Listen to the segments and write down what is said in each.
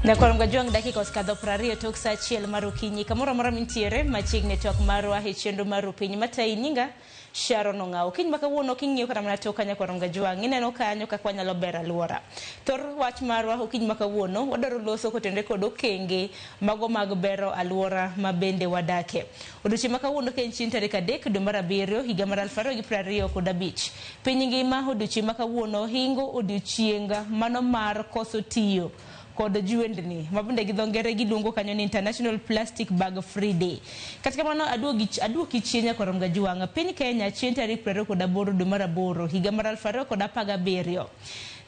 Nyakwar Jwang' dakika osekadho 20 tok sa 1 mar okinyi. Kamoro amora mintiere machiegni twak marwa e chenro mar Rupiny matayi nyinga Sharon Ong'awo. Okinyi ma kawuono king'iyo kata mana tok ka, Nyakwar Jwang', ineno kanyo kaka wanyalo bero alwora. Thor wach marwa okinyi ma kawuono wadwaro loso kotenore kod okenge mago mag bero alwora ma bende wadake. Odiochieng' ma kawuono ka en chieng' tarik 3 dwe mar 7 higa mar 2025. Piny ngima odiochieng' ma kawuono hingo odiochieng' mano mar koso tiyo kod jwendni ma bende gi dho ngere giluongo kanyo ni International Plastic Bag Free Day. Kata kamano, aduoki chien, Nyakwar Jwang', piny Kenya chieng' tarik 28 dwe mar 8 higa mar 2017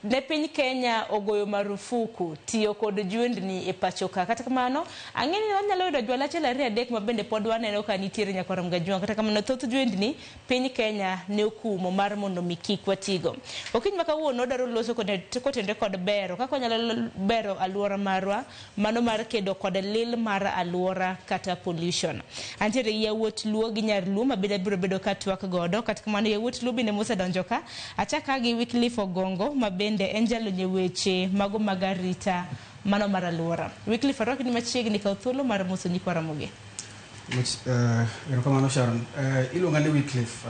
ne piny Kenya ogoyo marufuku tiyo kod jwendni e pacho ka. Kata kamano, ang'e ni wanyalo yudo jwala achiel, ariyo, adek ma bende pod waneno ka nitiere, Nyakwar Jwang'. Kata kamano, thoth jwendni piny Kenya ne okumo mar mondo mi kik watigo. Okinyi ma kawuono wadwaro loso kotenore kod bero kaka wanyalo bero alwora marwa, mano mar kedo kod lil mar alwora kata pollution. Antiere gi yawuot Luo gi nyar Luo ma bende biro bedo ka twak godo. Kata kamano, yawuot Luo bende mosedonjo ka, achaka gi Wycliffe Ogongo ma bende en jalony e weche mago mag arita mano mar alwora. Wycliffe, arwaki ni machiegni, kaw thuolo mar moso nyikwa Ramogi. Erokamano, Sharon. Iluonga ni Wycliffe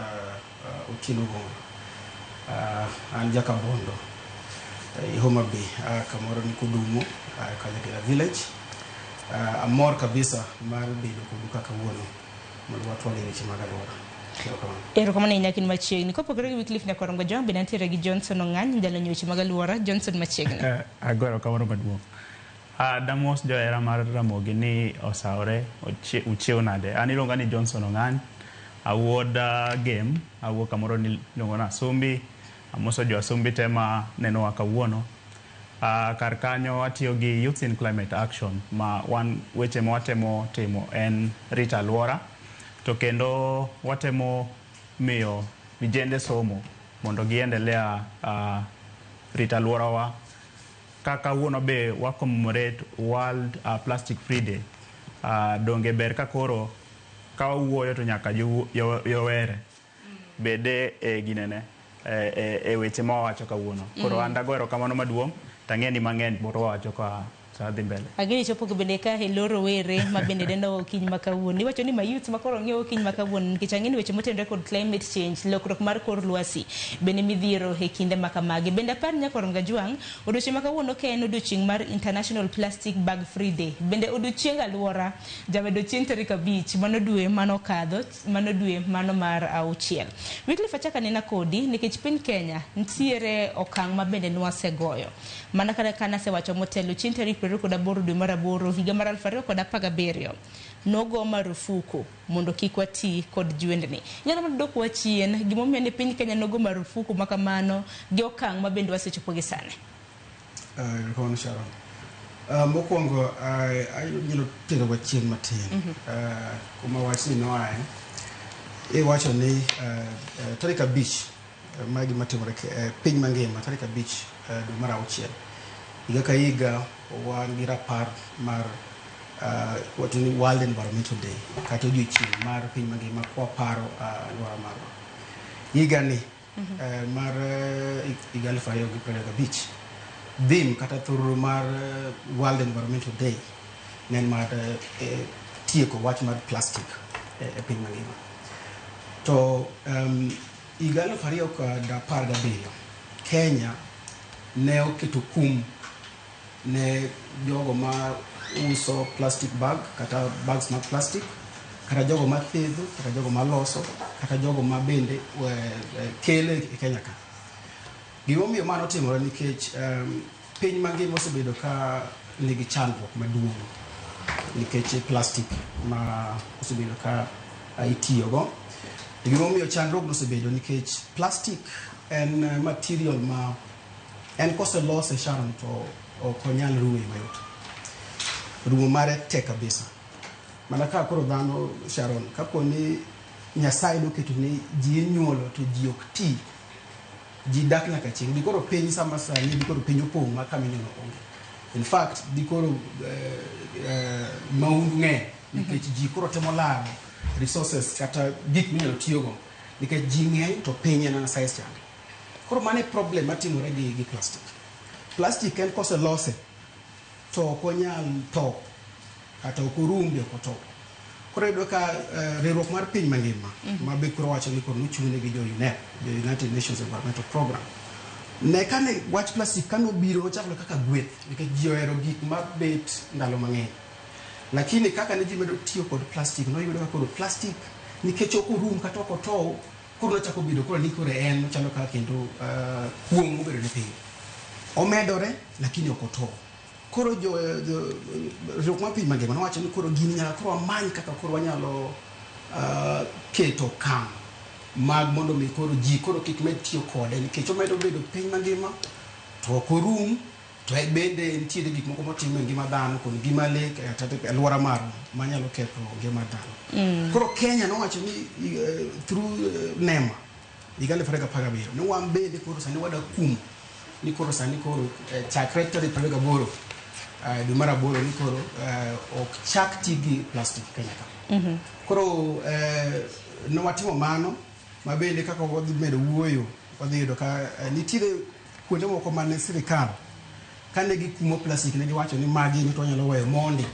Otieno Ogongo. An Jakabondo e Homa Bay, kamoro ni Kodumo, Kanyakela village. Amor kabisa mar bedo kodu ka kawuono mondo watwag e weche mag alwora. Erokamano. Erokamano ahinya kin machiegni. Kopogore gi Wycliffe, Nyakwar Jwang', bende antiere gi Johnson Ong'any, jalony e weche mag alwora. Johnson, machiegni. Ago erokamano maduong'. Damos johera mar Ramogi ni osawore, uchiew nade? An iluonga ni Johnson Ong'any, awuod Gem, awuok kamoro ni iluongo ni Asumbi. Amoso jo Asumbi te ma nenowa kawuono. Kar kanyo atiyo gi Youth in Climate Action, ma wan weche ma watemo timo en rito alwora to kendo watemo miyo vijende somo mondo giendelea rito alworawa. Ka kawuono be wa commemorate World Plastic Free Day, donge ber ka koro ka wawuoyo to nyaka yowere bede e ginene e weche ma wawacho kawuono. Koro an dago erokamano maduong' tang'e ni mang'eny biro wacho ka sa dhi mbele. Ageni chopo bende ka elo rowere ma bende neno okinyi ma kawuono. Iwacho ni mayouth ma koro ng'iyo okinyi ma kawuono nikech ang'e ni weche motenore kod climate change, lokruok mar kor lwasi, bende midhiero e kinde ma kamagi. Bende apar, Nyakwar Jwang', odiochieng' ma kawuono ka en odiochieng' mar International Plastic Bag Free Day. Bende odiochieng alwora jabedo chieng' tarik 5 mano dwe mano okadho, mano dwe mano mar 6. Wycliffe, achako anena kodi nikech piny Kenya nitiere okang' ma bende nwasegoyo. Mana kaka nasewacho motelo, chieng' tarik 28 dwe mar 8 higa mar 2017 nogo marufuku mondo kik wati kod jwendni. Inyalo mana dwokwa chien gimomiyo ne piny Kenya nogo marufuku ma kamano gi okang' ma bende wasechopo gi sani? Erokamano, Sharon. Mokwongo anyalo terowa chien matin kuma wachni noaye. Iwacho ni tarik 5, ma gima timore piny mangima tarik 5 dwe mar 6 higa ka higa wan gi rapar mar wacho ni World Environmental Day kata odiochieng' mar piny mangima kwaparo alwora marwa. Higani mar higa 2025, theme kata thururu mar World Environmental Day ne en mar tieko wach mar plastic e piny mangima. To higa 2017 Kenya ne oketo kum ne jogo ma uso plastic bag kata bags mag plastic, kata jogo ma thedho, kata jogo ma loso, kata jogo ma bende kele e Kenya ka. Gimomiyo mano otimore nikech piny mangima osebedo ka nigi chandruok maduong' nikech plastic ma osebedo ka itiyogo. To gimomiyo chandruok osebedo nikech plastic en material ma en koselose, Sharon, to ok onyal rumo e mayot. Rumo mare tek kabisa. Mana ka koro dhano, Sharon, kapo ni Nyasaye noketo ni ji inyuolo to ji ok ti, ji dak nyaka chieng'. Dikoro piny sama sani dikoro piny opong' ma kama inyono onge. In fact, dikoro mahundu ng'eny nikech ji koro temo laro resources kata gik minyalo tiyogo nikech ji ng'eny to piny en mana size chande. Koro mano e problem matimore gi plastic. Plastic en koselose to To ok onyal tho, kata ok orum be ok otho. Koro iyudo ka riwruok mar piny mangima ma be koro wacho ni koro nochung'ne gi jo UNEP, jo United Nations Environmental Program. Ne kane wach plastic kane obiro nochakore kaka gweth nikech ji ohero gik mabet ndalo mang'eny. Lakini kaka ne ji medo tiyo kod plastic noyudo ka koro plastic nikech ok orum kata ok otow koro nochako bedo koro ni koro en ochalo kaka kendo kuong' mobedo ne piny. Omedore lakini ok otow. Koro jo riwruok mar piny mangima nowacho ni koro gini nyaka koro wamany kaka koro wanyalo keto okang' mag mondo mi koro ji koro kik med tiyo kode nikech omedo bedo piny mangima to ok orum to bende nitiere gik moko motimo e ngima dhano kod ngima lee kata e alwora marwa manyalo ketho ngima dhano. Koro Kenya nowacho ni through NEMA higa 2017 ni wan bende koro sani wada kumo ni koro sani koro chakre tarik 28 dwe mar aboro ni koro ok chak ti gi plastic Kenya ka. Koro ne watimo mano ma bende kaka wadhi medo wuoyo wadhi yudo ka nitiere kuonde moko mane sirikal kane gikumo plastic ne giwacho ni magi ni to wanyalo weyo mondi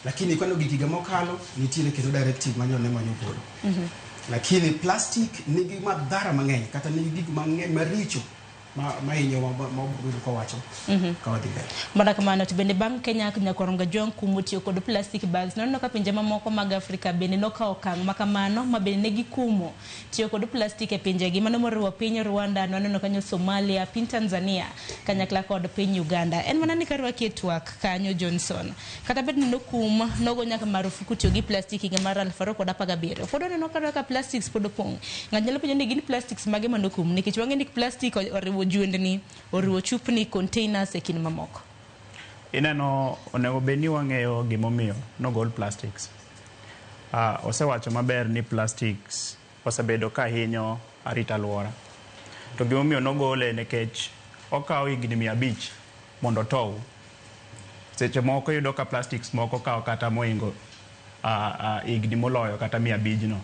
lakini kane ogik higa mokalo nitiere kendo directive manyo ne manyo golo. Lakini plastic nigi madhara mang'eny kata nigi gik mang'eny maricho ma hinyowa ma wabedo kawacho ka wadhi mbele. Mana kamano to bende bang' Kenya nyakwar Kajwang' kumo tiyo kod plastic bags noneno ka pinje mamoko mag Afrika bende nokawo okang' makamano ma bende ne gikumo tiyo kod plastic e pinjegi mano moriwo piny Rwanda nwaneno kanyo Somalia, piny Tanzania kanyakla kod piny Uganda. En mana ni karwaki e twak kanyo Johnson kata bed ni nokum nogo nyaka marufuku tiyo gi plastic higa mar 2017 pod waneno kata ka plastics pod opong'. Ng'ato nyalo penjo ni gin plastics mage manokum nikech wang'e ni plastic oriwo jwendni, oriwo chupni, containers e kind mamoko. Ineno onego bed ni wang'eyo gimomiyo nogol plastics. Osewacho maber ni plastics osebedo ka hinyo arita alwora. To gimomiyo nogole nikech okawo higni 500 mondo otow. Seche moko iyudo ka plastics moko kawo kata mohingo higni moloyo kata 500 no.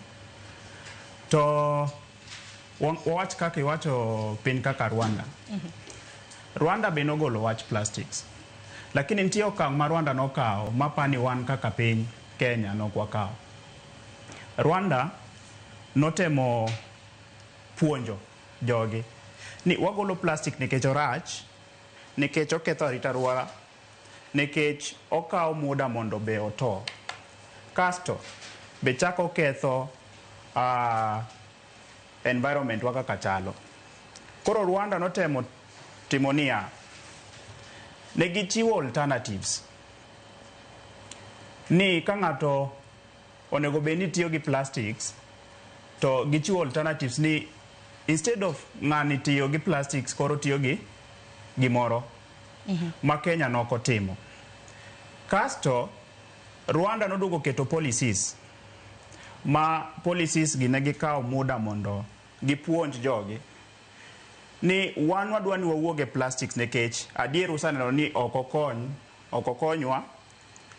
To wawach kaka iwacho piny kaka Rwanda. Rwanda be nogolo wach plastics. Lakini nitie okang' ma Rwanda nokawo mapani wan kaka piny Kenya nok wakawo. Rwanda notemo puonjo jogi ni wagolo plastic nikech orach, nikech oketho arita alwora, nikech okawo muda mondo be otow. Kasto be chako ketho environment wa kaka chalo. Koro Rwanda notemo timo niya, ne gichiwo alternatives ni ka ng'ato onego bed ni tiyo gi plastics to gichiwo alternatives ni instead of ng'ani tiyo gi plastics koro tiyo gi gimoro ma Kenya nok otimo. Kasto Rwanda noduogo keto policies ma policies gi ne gikawo muda mondo gipuonj jogi ni wan wadwa ni wawuog e plastics nikech adier useneno ni ok okony ok okonywa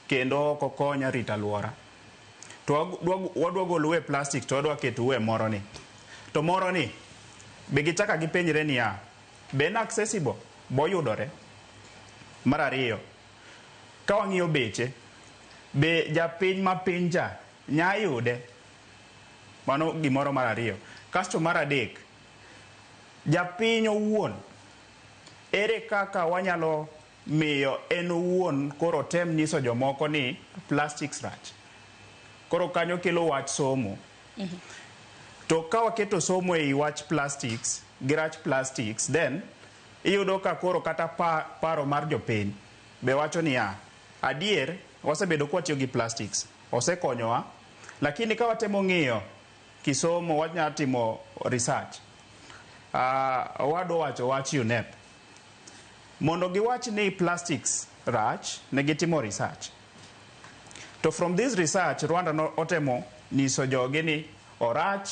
kendo ok okony rito alwora. To wadwa golou e plastic to wadwa ketou e moro ni. To moro ni be gichaka gipenjre niya, be en accessible? Boyudore? Mar ariyo, ka wang'iyo beche, be japiny ma piny cha nya yude? Mano gimoro mar ariyo. Kasto mar adek, japiny owuon, ere kaka wanyalo miyo en owuon koro tem nyiso jomoko ni plastics rach? Koro kanyo kelo wach somo. To ka waketo somo ei wach plastics gi rach plastics, then iyudo ka koro kata paro mar jopiny be wacho niya, adier wasebedo kwatiyo gi plastics, osekonyowa, lakini ka watemo ng'iyo kisomo wanyalo timo research. Owadwa owacho wach UNEP. Mondo giwach ni plastics rach, ne gitimo research. To from this research, Rwanda no otemo nyiso jogi ni orach,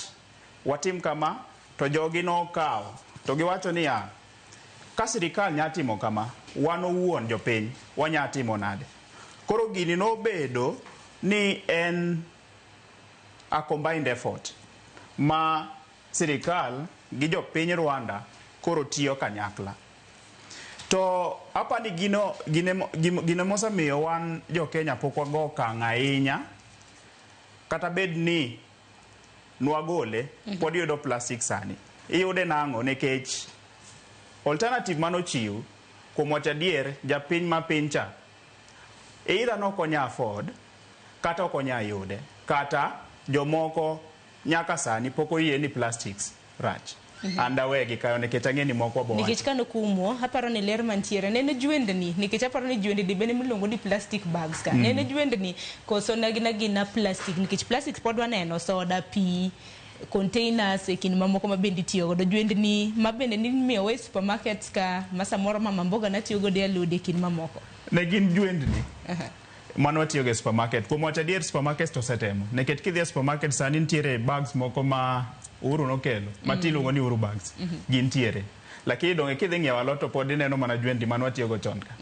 watim kama, to jogi nokawo. To giwacho niya, ka sirikal nya timo kama, wan owuon jopiny, wanya timo nade? Koro gini nobedo ni en a combined effort ma sirikal gi jopiny Rwanda koro tiyo kanyakla. To apani gino gino mosemiyo wan jo Kenya pok wago okang' ahinya kata bed ni nwagole pod iyudo plastic sani. Iyude nang'o? Nikech alternative manochiw kuom wacho adier japiny ma piny cha either nok onya afford kata ok onya yude kata jomoko nyaka sani pok oyie ni plastics rach. An dawegi kayo nikech ang'e ni moko wabo Nikech wacho. kano kumwo, aparo ni ler mantiere nene jwendni, nikech aparo ni jwendni bende miluongo ni plastic bags ka. Nene jwendni koso nagina gina plastic, nikech plastic pod waneno, soda, pi, containers e kind mamoko ma bende itiyo godo. Jwendni ma bende nimiyowa e supermarkets ka, ma samoro mama mboga natiyo godo e alode e kind mamoko. Ne gin jwendni mano watiyogo e supermarket. Kuom wacho adier supermarket to osetemo. Nikech kidhi e supermarket sani nitiere bags moko ma Uhuru nokelo ma tiluongo ni Uhuru bags. Gintiere. Lakini donge kidhi ng'iewo alot to pod ineno mana jwendni mane watiyogo chon ka.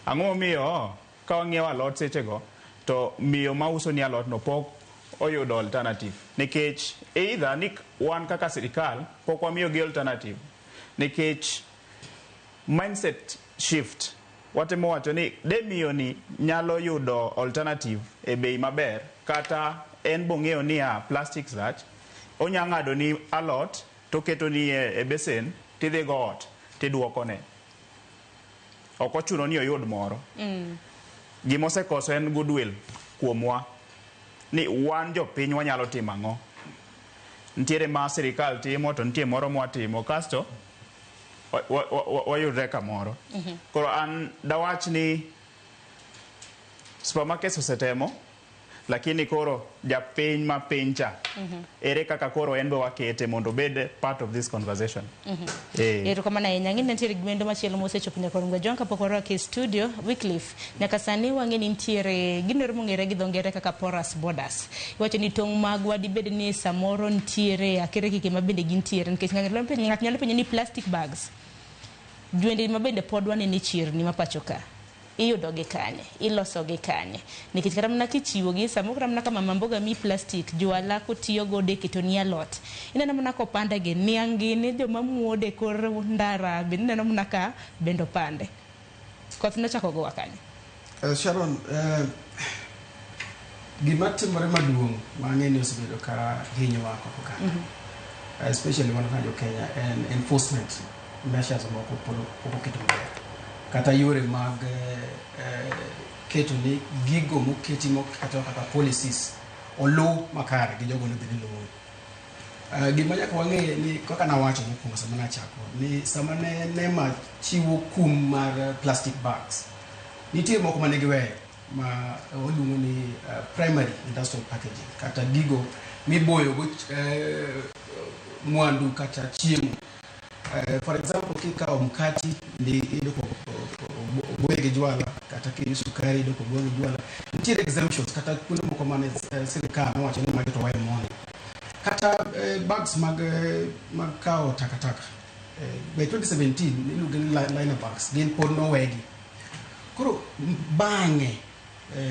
Ang'o momiyo ka wang'iewo alot sechego to miyo mauso ni alot no pok oyudo alternative. Nikech either ni wan kaka sirikal pok wamiyogi alternative. Nikech mindset shift watemo wacho ni de miyo ni nyalo yudo alternative e bei maber kata en bong'eyo niya plastics rach onya ng'ado ni alot toketo ni e besen tidhi go ot tiduoko ne. Ok ochuno ni oyud moro. Gima osekoso en goodwill kuomwa ni wan jopiny wanyalo timo ang'o. Nitiere ma sirikal timo to nitie moro mwatimo kasto wayudre kamoro. Koro an dawach ni supermarkets osetemo lakini koro japiny ma piny cha ere kaka koro en be wakete mondo obed part of this conversation. Erokamano ahinya. Ang'e ni nitiere gwendo machielo mosechopo nyaka Ronga Jwang' kapok warwaki e studio. Wycliffe, nyaka sani wang'e ni nitiere gino mong'ere gi dho ngere kaka porous borders. Iwacho ni tong' magwa dibed ni samoro nitiere akerkike ma bende gintiere nikech ng'ato nyalo penjo ni plastic bags jwende ma bende pod waneno e chirni ma pacho ka iyudo gi kanye, iloso gi kanye, nikech kata mana kichiwo gi samoro kata mana ka mama mboga mi plastic jwala kotiyo godo e keto ni alot ineno mana kopande gi niang' gini joma muode e kor ndara bende ineno mana ka bende opande koth nochako gowa kanye. Sharon, gima timore maduong' ma ang'e ni osebedo ka hinyowa kaka oganda, especially wan kaka jo Kenya, en enforcement measures moko pod pok oketo maber kata yore mag keto ni gigo moketi kata kaka policies oluw makare gi jogo onego bed ni luwo. Gima nyaka wang'e ni kaka nawacho mokwongo sama nachako ni sama ne NEMA chiwo kum mar plastic bags nitie moko mane giweyo ma waluongo ni primary industrial packaging kata gigo miboyo go mwandu kata chiemo. For example, kikawo mkati ni iyudo ko oboye gi jwala kata kiyudo sukari iyudo koboye gi jwala. Nitiere exemptions kata kuonde moko mane sirikal nowacho ni magi to wawe mondi. Kata bags mag kawo takataka by 2017 iluongo ni liner bags gin pod nowegi. Koro bang'e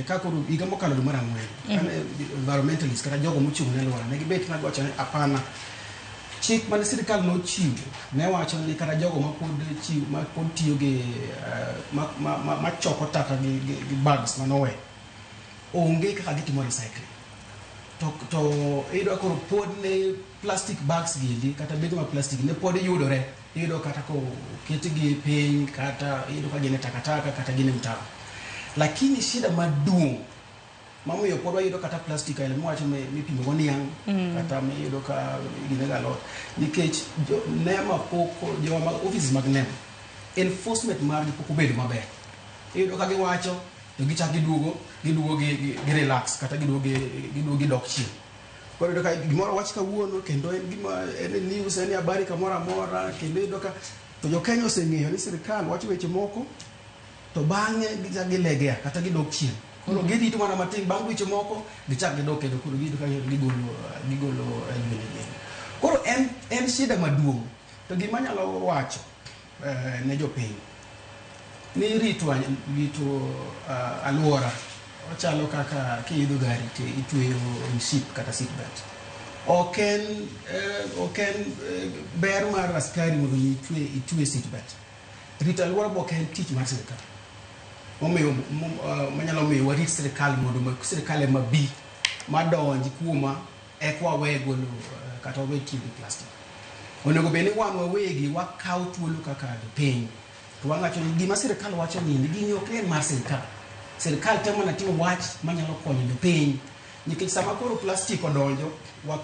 ka koro higa mokalo dwe mar ang'wen kane environmentalist kata jogo mochung' ne alwora ne gibet ma giwacho ni hapana chik mane sirikal nochiwo ne wacho ni kata jogo mapod chiw mapod tiyo gi ma choko taka gi bags manowe onge kaka gitimo recycling to iyudo ka koro pod ne plastic bags giendi kata bege mag plastic ne pod yudore iyudo kata koketgi piny kata iyudo ka gin e takataka kata gin e mtaro. Lakini shida maduong' momiyo pod wayudo kata plastic aila miwacho mipimo go niang' kata miyudo ka gine alot nikech jo, NEMA pok jowa mag offices mag NEMA enforcement margi pok obedo maber. Iyudo ka giwacho to gichak giduogo gi relax kata giduogo gidok chien. Koro iyudo ka gimoro wach kawuono kendo en gima en e news en e habari kamoro amora kendo iyudo ka to jo Kenya oseng'eyo ni sirikal wacho weche moko to bang'e gichak gilegea kata gidok chien. Koro girito mana matin bang' dweche moko gichak gidok kendo koro giyudo ka gigolo jwende gi. Koro en shida maduong' to gima anyalo wacho ne jopiny ni rito alwora ochalo kaka kiidho gari to itweyo mship kata seat belt. Ok en ber mar askari mondo mi itwe seat belt. Rito alwora be ok en tich mar sirikal. Momiyo manyalo miyo warit sirikal mondo sirikal ema bi madonj kuoma eka wawe golo kata wawe tiyo gi plastic. Onego bed ni wan wawegi wakawo thuolo kaka jopiny to wawacho ni gima sirikal wacho ni gini ok en mar sirikal. Sirikal temo mana timo wach manyalo konyo jopiny. Nikech sama koro plastic odonjo,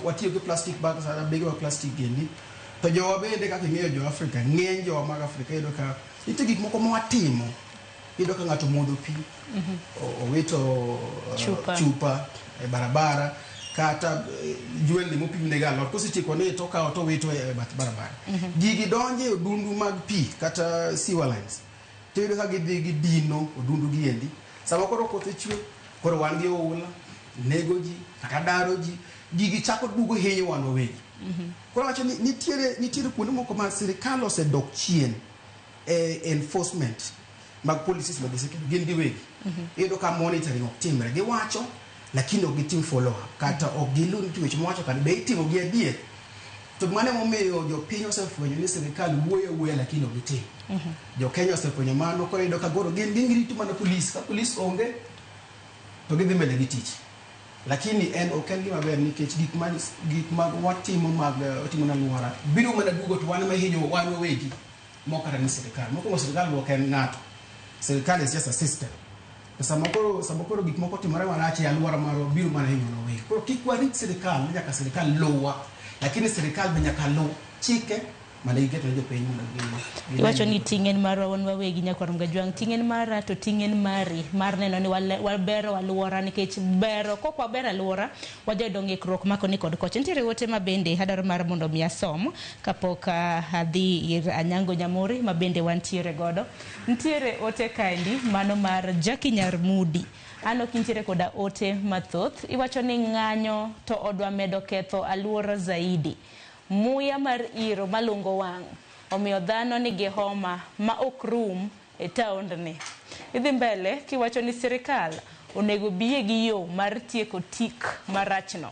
watiyo gi plastic bags, bege mag plastic gendi, to jowa bende kaka ing'eyo jo Afrika, ng'eny jowa mag Afrika iyudo ka nitie gik moko ma watimo. Iyudo ka ng'ato modho pi, owito Chupa. chupa e barabara, kata jwelni mopimne ga alot kosetieko ni to okawo to owito e bath barabara. Gigi donjo e odundu mag pi kata sewer lines. To iyudo ka gidhi gidino odundu gi endi. Sama koro koth ochwe, koro wan gi oula, nego ji, kata daro ji, gigi chako duogo hinyo wan wawegi. Koro wacho ni nitiere kuonde moko ma sirikal osedok chien e enforcement mag policies ma giseketo gin giwegi. Iyudo ka monitoring ok timre. Giwacho lakini ok gitim follow up kata ok gilu ni weche mawacho kanyo be itimo gi adier. To mano emomiyo jopiny osefwenyo ni sirikal wuoyo awuoya lakini ok gitim. Jo Kenya osefwenyo mano koro iyudo ka koro gin girito mana polis. Ka polis onge to gidhi mbele gi tich. Lakini en ok en gima ber nikech gik ma watimo mag watimo ne alwora biro mana duogo to wan ema ihinyo wan wawegi mok kata ni sirikal. Mokwongo sirikal ok en ng'ato. Sirikal is just a system. To sama koro gik moko timore marach e alwora marwa biro mana hinyo wan wawegi. Koro kik warit sirikal ni nyaka sirikal luwa. Lakini sirikal be nyaka luw chike mane giketo ne jopiny mondo gi Iwacho ni ting' en marwa wan wawegi nyakwar Mgajwang'. Ting' en mara to ting' en mari mar neno ni wabero alwora nikech bero kok wabero alwora wajayudo ng'ikruok makoni kod kocha. Nitiere ote ma bende adwaro mar mondo mi asom kapok adhi ir Anyango Nyamori ma bende wantiere godo. Nitiere ote kaendi mano mar Jackie Nyarmudi. An ok intiere koda ote mathoth. Iwacho ni ng'anyo to odwa medo ketho alwora zaidi. Muya mar iro malungo wang' omiyo dhano nigi homa ma ok rum e taondni. Idhi mbele kiwacho ni sirikal onego bie gi yo mar tieko tik marachno.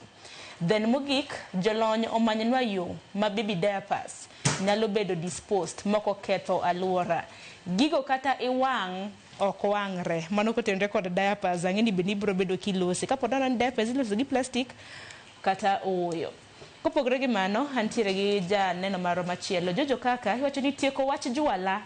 Then mogik, jolony omanynwa yo ma baby diapers nyalo bedo disposed mok oketho alwora. Gigo kata iwang' ok wang're. Mano kotenore kod diapers, ang'e ni bende ibiro bedo kilose. Kapo nono ni diapers iloso gi plastic kata ooyo. Kopogore gi mano, antiere gi janeno marwa machielo. Jojo kaka, iwacho ni tieko wach jwala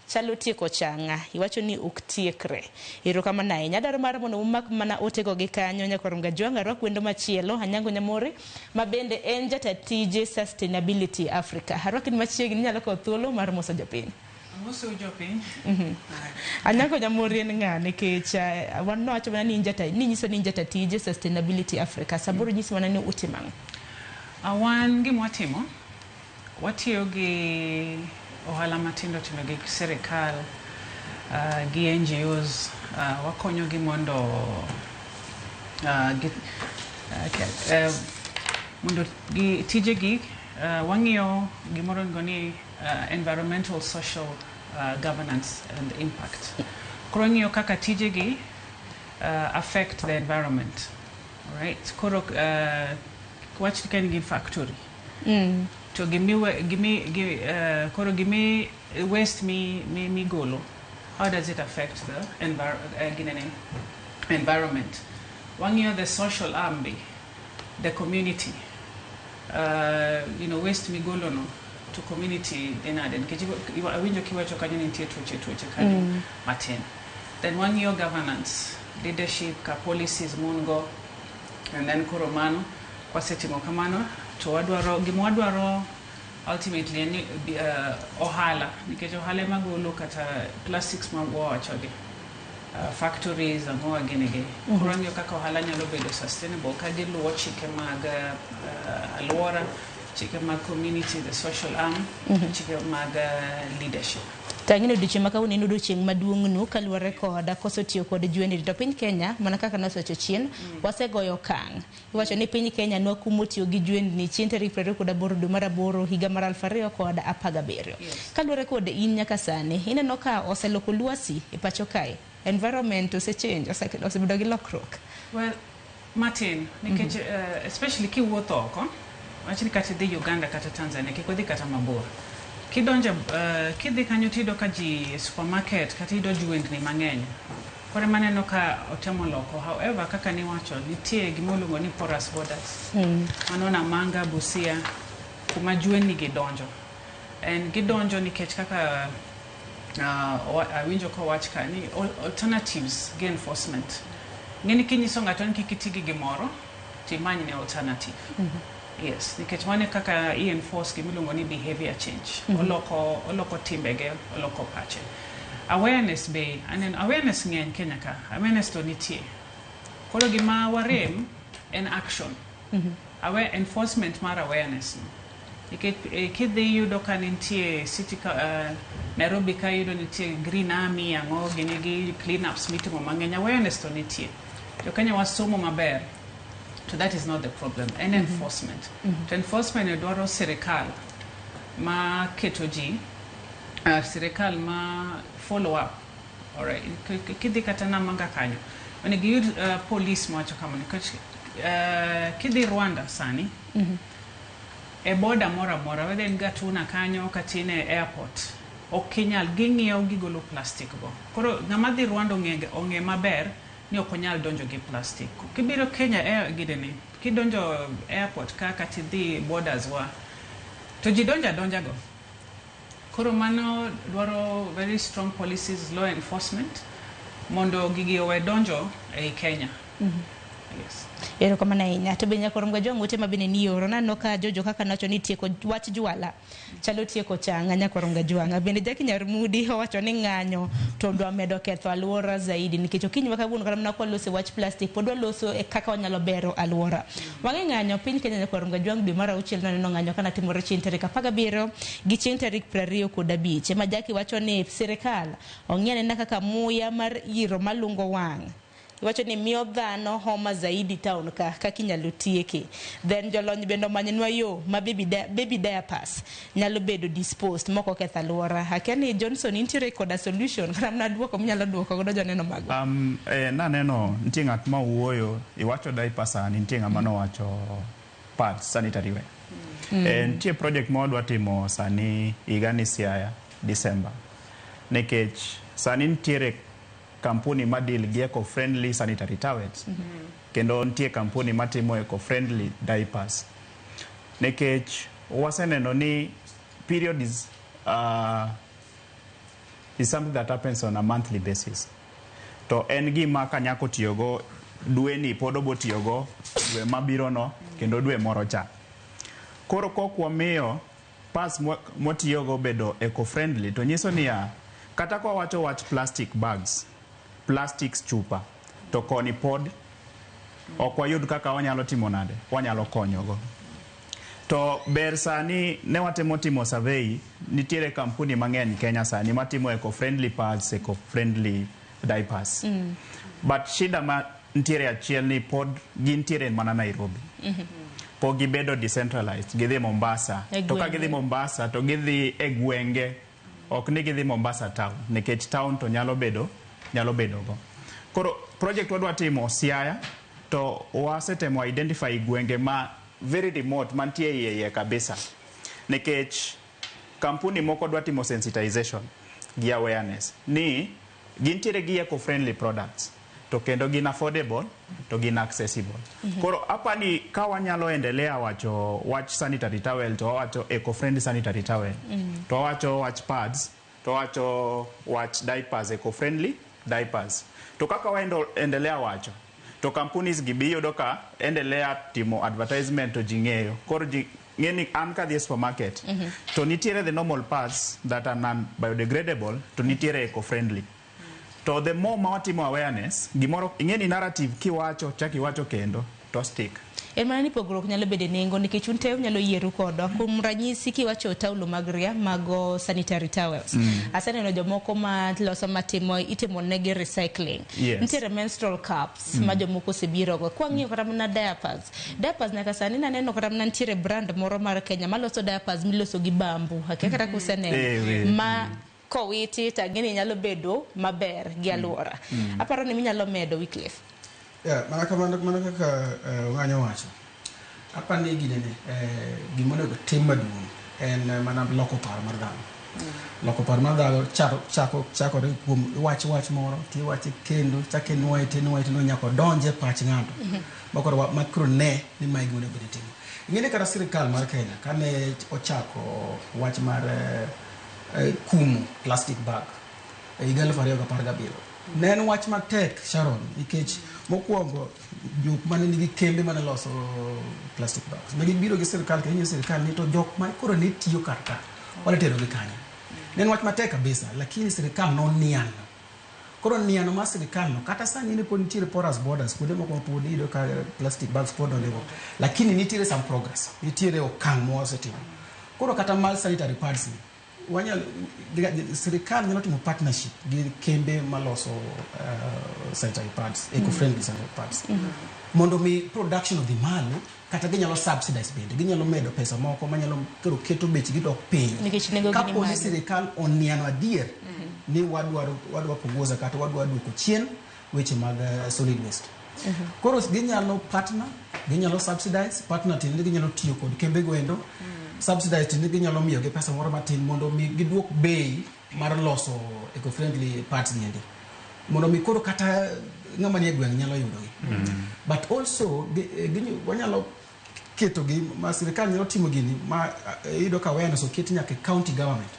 chalo tieko chang'a. Iwacho ni ok tiekre. Erokamano ahinya. Adwaro mar mondo umak mana otego gi kanyo nyakwar Mgajwang'. Arwak wendo machielo, Anyango Nyamori, ma bende en jata tije Sustainability Africa. Arwaki ni machiegni, inyalo kawo thuolo mar moso jopiny. Amoso jopiny. Anyango Nyamori en ng'a nikech wan nowacho mana ni in jata ni nyiso ni in jata tije Sustainability Africa. Samoro nyisi mana ni utimo ang'o. Wan gima watimo, watiyo gi ohala matindo tindo gi sirikal, gi NGOs, wakonyogi mondo mondo gi tijegi wang'iyo gimoro iluongo ni environmental social governance and impact. Koro wang'iyo kaka tijegi affect the environment. Alright? Koro wach ka in gi factory to gimi, gimi, gi, koro gimi waste mi migolo, how does it affect the ginene, environment? Wang'iyo the social arm be, the community, waste migolo no to community dhi nade? Nikech awinjo kiwacho kanyo ni nitie tuoche kanyo matin. Then wang'iyo governance, leadership ka policies mun go, and then koro mano kwasetimo kamano to wadwaro gima wadwaro ultimately en ni ohala, nikech ohala ema golo kata plastics ma wawachogi, factories ang'owa gini gi. Koro wang'iyo kaka ohala nyalo bedo sustainable ka giluwo chike mag alwora, chike mag community, the social arm, chike mag leadership. Tang'e ni odiochieng' ma kawuono en odiochieng' maduong' nu kaluwore kod koso tiyo kod jwendni to piny Kenya mana kaka nasewacho chien wasegoyo okang'. Iwacho ni piny Kenya nwakumo tiyo gi jwendni chien tarik 28 dwe mar aboro higa mar 2017. Kaluwore kod in nyaka sani, ineno ka oseloko lwasi e pacho kae. Environment osechange, osebedo gi lokruok. Well, matin, nikech especially kiwuotho oko, wach ni kata idhi Uganda kata Tanzania, kik wadhi kata mabor. Kidonjo kidhi kanyo tiyudo ka ji e supermarket kata iyudo jwendni mang'eny. Koro ema aneno ka otemo loko. However, kaka niwacho, nitie gima iluongo ni porous borders. Mano Namanga, Busia, kuma jwendni gi donjo. And gidonjo nikech kaka awinjo kowach ka ni alternatives gi enforcement. Ng'eni kinyiso ng'ato ni kik iti gi gimoro, timany ne alternative. Yes, nikech mano e kaka i enforce gimiluongo ni behavior change. Oloko timbege, oloko pache. Awareness be, aneno awareness ng'eny Kenya ka. Awareness to nitie. Koro gima warem en action. Enforcement mar awareness no. Nikech kidhi yudo ka nitie city ka, Nairobi ka yudo nitie Green Army, ang'o gini gi clean ups mitimo mang'eny. Awareness to nitie. Jo Kenya wasomo maber. To that is not the problem. En enforcement. To enforcement ne dwaro sirikal ma keto ji, sirikal ma follow up. Alright. Kidhi kata Namanga kanyo, onego iyud police mawacho kamano. Nikech kidhi Rwanda sani, e border moro amora, whether en Gatuna kanyo kata in e airport, ok inyal, ging'iyo gigolo plastic go. Koro ng'ama dhi Rwanda ong'e maber ni ok onyal donjo gi plastic. Kibiro Kenya air ginene, kidonjo airport ka kata idhi borders wa, to ji donjo adonja go. Koro mano dwaro very strong policies, law enforcement, mondo gigi owe donjo ei Kenya. Yes. Erokamano ahinya. To be nyakoro Mgajwang' ote ma bende nioro naneno ka Jojo kaka nowacho ni tieko wach jwala chalo tieko changa nyakoro Mgajwang'. Bende Jackie Nyarmudi owacho ni ng'anyo to dwa medo ketho alwora zaidi nikech okinyi ma kawuono kata mana kwaloso e wach plastic pod waloso e kaka wanyalo bero alwora. Wang'e ng'anyo piny Kenya nyakoro Mgajwang' dwe mar auchiel naneno ng'anyo kana timore chieng' tarik 17 gi chieng' tarik 25. Ema Jackie wacho ni sirikal ong'i anena kaka muya mar iro malungo wang' iwacho ni miyo dhano homa zaidi town ka kaka inyalo tieke. Then jolony bende omanynwa yo ma baby diapers nyalo bedo disposed mok oketho alwora. Akia ni Johnson intiere koda solution kata mana duoko minyalo duoko godo joneno mago. Naneno nitie ng'at ma wuoyo iwacho diaper sani nitie ng'ama nowacho pads sanitary wear. Nitie project ma wadwa timo sani higa ni Siaya December nikech sani nitiere kampuni ma deal gi eco-friendly sanitary towels kendo nitie kampuni matimo eco-friendly diapers nikech waseneno ni period is something that happens on a monthly basis to en gima ka nyako tiyogo dweni pod obo tiyogo dwe mabiro no kendo dwe moro cha. Koro kok wamiyo pads mwatiyogo bedo eco-friendly to nyiso niya kata kwa wacho wach plastic bags, plastics chupa to koni pod ok wayud kaka wanyalo timo nade wanyalo konyogo. To ber sani ne watemo timo survey nitiere kampuni mang'eny Kenya sani matimo eco-friendly pads, eco-friendly diapers. But shida ma nitiere achiel ni pod gintiere mana Nairobi. Pok gibedo decentralized, gidhi Mombasa. E To ka gwenge. gidhi Mombasa to gidhi e gwenge. Ok ni gidhi Mombasa town, nikech town to nyalo bedo go. Koro project wadwa timo Siaya to wasetemo identify gwenge ma very remote mantie iye iye kabisa. Nikech kampuni moko dwa timo sensitization gi awareness ni gintiere gi eco-friendly products to kendo gin affordable to gin accessible. Koro apani ka wanyalo endelea wacho wach sanitary towel to wawacho eco-friendly sanitary towel to wawacho wach pads to wawacho wach diapers, eco-friendly diapers. To kaka waendo endelea wacho to companies gi be iyudo ka endelea timo advertisement to ji ng'eyo. Koro ji ng'e ni an kadhi e supermarket to nitiere the normal pads that are non biodegradable to nitiere eco-friendly. To the more ma watimo awareness, gimoro ing'e ni narrative kiwacho chak iwacho kendo to stick. En mana ni pogruok nyalo bedo e nengo nikech un te unyalo yieru kodwa. Kuom ranyisi kiwacho taulo mag ria mago sanitary towels. Aseneno jomoko ma loso matimo itimo negi recycling. Nitiere menstrual cups ma jomoko osebirogo. Kwang'iyo kata mana diapers. Diapers nyaka sani naneno kata mana nitiere brand moro mar Kenya maloso diapers miloso gi bamboo. Akia kata kuseneno. Ma kowiti to ang'e ni nyalo bedo maber gi alwora. Aparo ni minyalo medo Wycliffe. Yeah, mana kamano mana kaka Ong'anyo wacho. Apani ginene gima onego tim maduong' En mana loko paro mar dhano. Loko paro mar dhano chakore kuom wach wach moro, tiwache kendo, chak inuoye tinuoye tinuoye nyaka odonj e pach ng'ato. Ma koro ne ni mae gima onego bed ni itimo. Ing'e ni kata sirikal mar Kenya kane ochako wach mar kumo plastic bag e higa 2017, ne en wach matek, Sharon, nikech mokwongo jok mane nigi kembe mane loso plastic bags ne gibiro gi sirikal kendo nyiso sirikal ni to jok ma koro ne tiyo kar ka wadwa terogi kanye. Ne en wach matek kabisa, lakini sirikal noniano. Koro niano mar sirikal no, kata sani ni pod nitiere porous borders, kuonde moko ma pod iyudo ka plastic bags pod onego, lakini nitiere some progress, nitiere okang' ma wasetimo. Koro kata mar sanitary pads ni, wanyalo, sirikal nyalo timo partnership gi kembe maloso sanitary pads, eco-friendly sanitary pads, mondo mi production odhi malo, kata ginyalo subsidize bende, ginyalo medo pesa moko manyalo koro keto bechgi dok piny. Nikech nengo gi ni Kapo ni malo. sirikal oniano adier ni wadwa punguza kata wadwa duoko chien weche mag solid waste. Koro ginyalo partner, ginyalo subsidize, partner tiende ni ginyalo tiyo kod kembe go endo, subsidize tiende ni ginyalo miyogi pesa moro matin mondo mi giduok bei mar loso eco-friendly pads gi endi. Mondo mi koro kata ng'ama nie gweng' nyalo yudogi. But also wanyalo keto gi ma sirikal nyalo timo gini ma iyudo ka awareness oket nyaka e county government.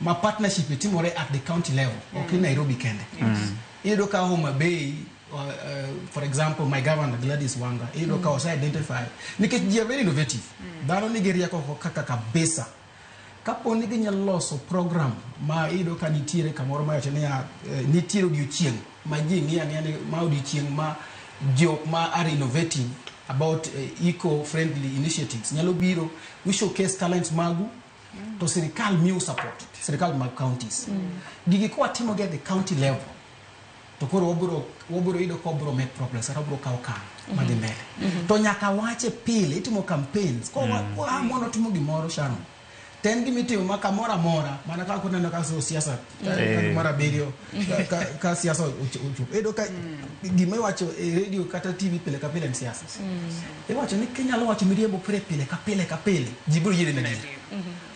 Ma partnership timore at the county level, ok ni Nairobi kende. Iyudo ka Homa Bay, for example, my governor Gladys Wanga, iyudo ka ose identify nikech ji are very innovative. Dhano nigi rieko kaka kabisa. Kapo ni ginyalo loso program ma iyudo ka nitiere kamoro ma iwacho niya, nitiere odiochieng' ma ji ng'iyo ang'iya ni ma odiochieng' ma jok ma are innovative about eco-friendly initiatives nyalo biro, we showcase talents magu, to sirikal miyo support, sirikal mag counties. Gigi kwatimo gi at the county level, to koro wabiro yudo ka wabiro make progress, kata wabiro kawo okang' madhi mbele. To nyaka wache pile, itimo campaigns. Kwa mondo timo gimoro, Sharon, to en gima itimo ma kamoro amora, mana kaka uneno ka siasa, ka mar abiriyo, ka siasa ochopo. Iyudo ka gima iwacho e radio kata TV pile ka pile en siasa. Iwacho ni kinyalo wacho miriambo pile pile ka pile ka pile, ji biro yieri adier.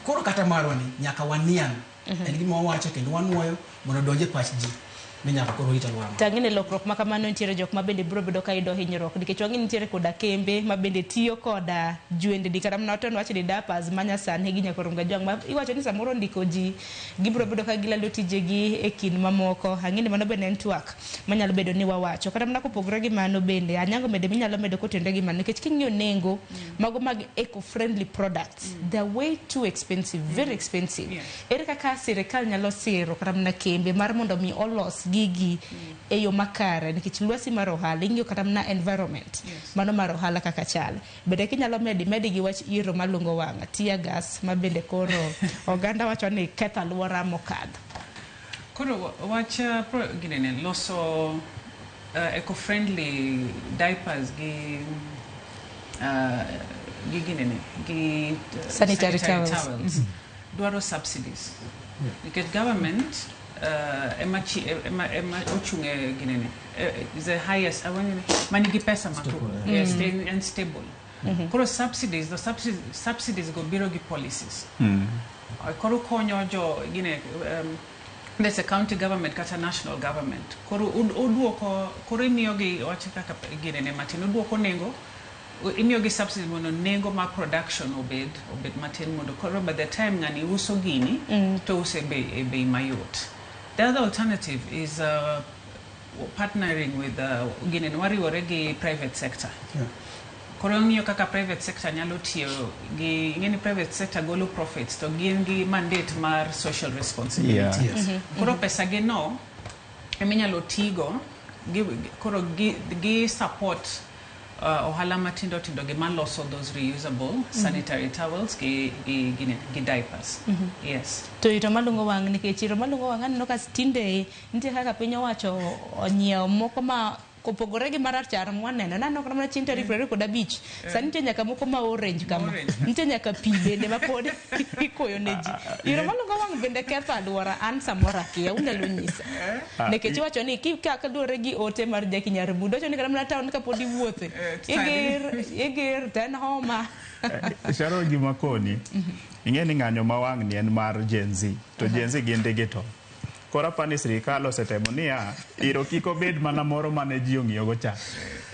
Koro kata marwa ni, nyaka waniang'. En gima wawacho kendo wanuoyo mondo odonj e pach ji. Ni nyaka koro rit alwora. To ang'e ni lokruok ma kamano nitiere jok ma bende biro bedo ka yudo hinyruok nikech wang'e ni nitiere koda kembe ma bende tiyo koda jwendni kata mana waten wach ni diapers ma nyasani gi nyakoro Kajwang' ma iwacho ni samoro ndiko ji gibiro bedo ka gilalo tijegi e kind mamoko. Ang'e ni mano bende en twak manyalo bedo ni wawacho. Kata mana kopogore gi mano bende Anyango bende minyalo medo kotenore gi mano nikech king'iyo nengo mago mag eco-friendly products, they are way too expensive, very expensive. Ere kaka sirikal nyalo siro kata mana kembe mar mondo mi olos gigi e yo makare nikech lwasi mar ohala ing'iyo kata mana environment mano mar ohala kaka chal bende kinyalo medi gi wach iro malungo wang' tear gas ma bende koro oganda wacho ni ketho alwora mokadho. Koro wach ginene loso eco-friendly diapers gi ginene gi sanitary towels. Towels dwaro subsidies nikech government ema ochung' e ginene is the highest awani manigi pesa ma Stable, yes, and stable. Koro subsidies, the subsidies go biro gi policies. Koro konyo jo gine there's a county government kata national government. Koro oduoko, koro imiyogi wach kaka ginene matin, oduoko nengo, imiyogi subsidy mondo nengo mar production obed matin mondo koro by the time ng'ani uso gini to use e bei mayot. The other alternative is partnering with ginene wariwore gi private sector. Koro ng'iyo kaka private sector nyalo tiyo gi ing'e ni private sector golo profits to gin gi mandate mar social responsibility. Koro pesa gi no eminyalo tigo gi, koro gi support ohala matindo tindo gi maloso those reusable sanitary towels gi diapers. Yes. To iro malungo wang' nikech iro malungo wang' aneno ka tinde nitie kaka piny owacho onyiewo moko ma kopogore gi marachar mwaneno naneno kata mana chieng' tarik 25 sani nitie nyaka moko ma orange kama. Orange. Nitie nyaka pi bende ma pod ikuoyo ne ji. Iro malungo wang' bende ketho alwora, an samoro akia, unyalo nyisa. Nikech iwacho ni kaluwore gi ote mar Jackie Nyarmudo, wacho ni kata mana town kapod iwuothe, It's iger to en homa. Sharon, gima koni. Ing'e ni ng'anyo ma wang' ni en mar Gen Z, to Gen Z gin digital. Koro apani ni sirikal osetemo niya, iro kik obed mana moro mane ji ong'iyogo cha.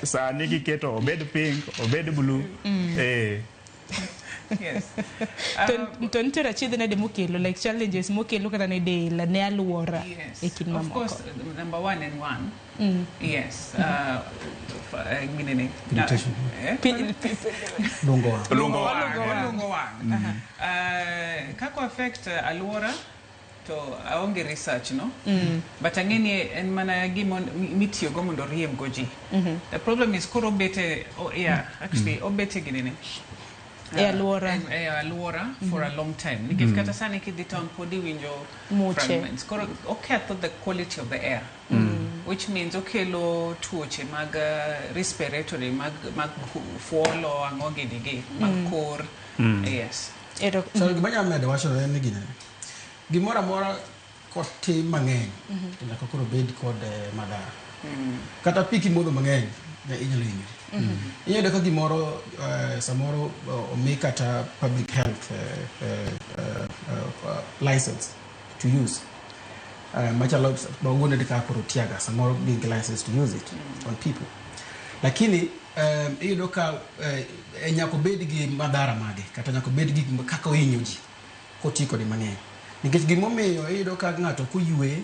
Sani giketo obed pink, obed blue. Yes. To nitiere achiedh nade mokelo, like challenges mokelo kata ne del, ne alwora e kind Of mamoko? course, number one and one. Yes. Ginene. Irritation. Eh? Lungo wang'. Lungo wang'. Lungo wang'. Kaka affect alwora to aonge research no, but ang'e ni en mana gima mitiyogo mondo riemb go ji. The problem is koro obete, oh, yeah, actually obete ginene E alwora. E alwora for a long time, nikech kata sani kidhi town pod iwinjo Muche. fragments. Koro oketho the quality of the air, which means okelo tuoche mag respiratory, mag fuolo, ang'o gini gi mag kor, yes. Ero. So gima anyalo medo wacho en ni gini, gimoro amora kotim mang'eny to nyaka koro bed kod madhara. Kata pi kimodho mang'eny ne inyalo hinyori. Inyalo yudo ka gimoro samoro omi kata public health license to use, machalo mawuono kaka koro tear gas, samoro gin gi license to use it on people, lakini iyudo ka nyaka obed gi madhara mage, kata nyaka obed gi kaka ohinyo ji koti kode mang'eny, nikech gimomiyo iyudo ka ng'ato koywe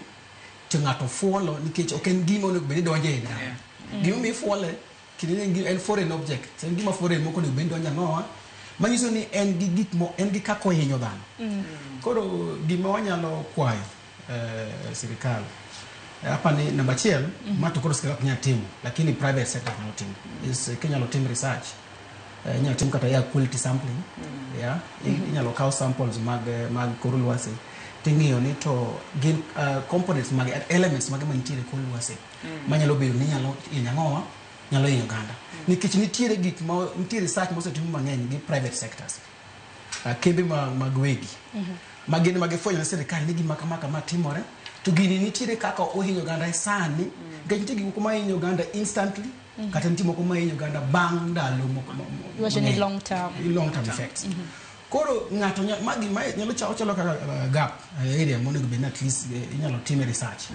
to ng'ato fuolo, nikech ok en gima onego bed ni donjo e dhano. Gimomiyo ifuole kendo en foreign object, en gima foreign mok onego bed ni donjo ang'owa, manyiso ni en gi gik mo, en gi kaka ohinyo dhano. Koro gima wanyalo kwayo sirikal, apani namba achiel, ma to koro sirikal ok nyal timo, lakini private sector nyalo timo, is kinyalo tim research, inyalo tim kata air quality sampling, yeah? Inyalo kaw samples mag kor lwasi ting'iyo ni to gin components mag elements mage mantiere e kor lwasi manyalo bedo ni nyalo hinyo ang'owa, nyalo hinyo oganda, nikech nitiere gik ma nitie research mosetim mang'eny gi private sectors, kembe mag wegi ma gin ma gifwenyo ne sirikal ni gima kama kama timore, to gini nitiere kaka ohinyo oganda sani, nikech nitie gik moko ma hinyo oganda instantly, kata nitie moko ma hinyo oganda bang' ndalo moko Iwacho ni mang'eny. Long term. Long term effects. Koro ng'ato ma gima nyalo chalo kaka gap area monego bed ni at least inyalo time research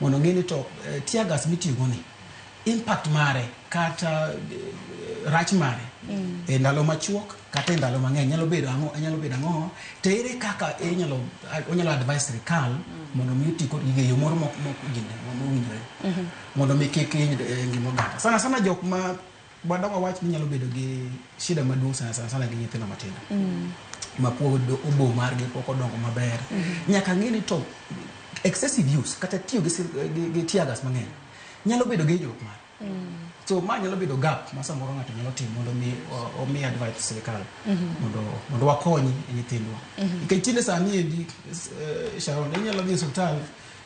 mondo ng'e ni to tear gas mitiyogo ni impact mare kata rach mare e ndalo machuok kata e ndalo mang'eny nyalo bedo ang'o, nyalo bedo ang'o, to ere kaka inyalo onyalo advise sirikal mondo mi oti kod gigo e yo moro mok gine mowinjore mondo mi kik hiny ngima oganda, sana sana jok ma wadongo wach ni nyalo bedo gi shida maduong' sana sana sana gi nyithindo matindo ma pod obo margi pok odongo maber. Nyaka ng'e ni to excessive use kata tiyo gi tear gas mang'eny nyalo bedo gi hinyruok mare. So ma nyalo bedo gap ma samoro ng'ato nyalo timo mondo mi omi advice sirikal mondo wakony nyithindwa, nikech tinde sani endi, Sharon, inyalo dhi e osiptal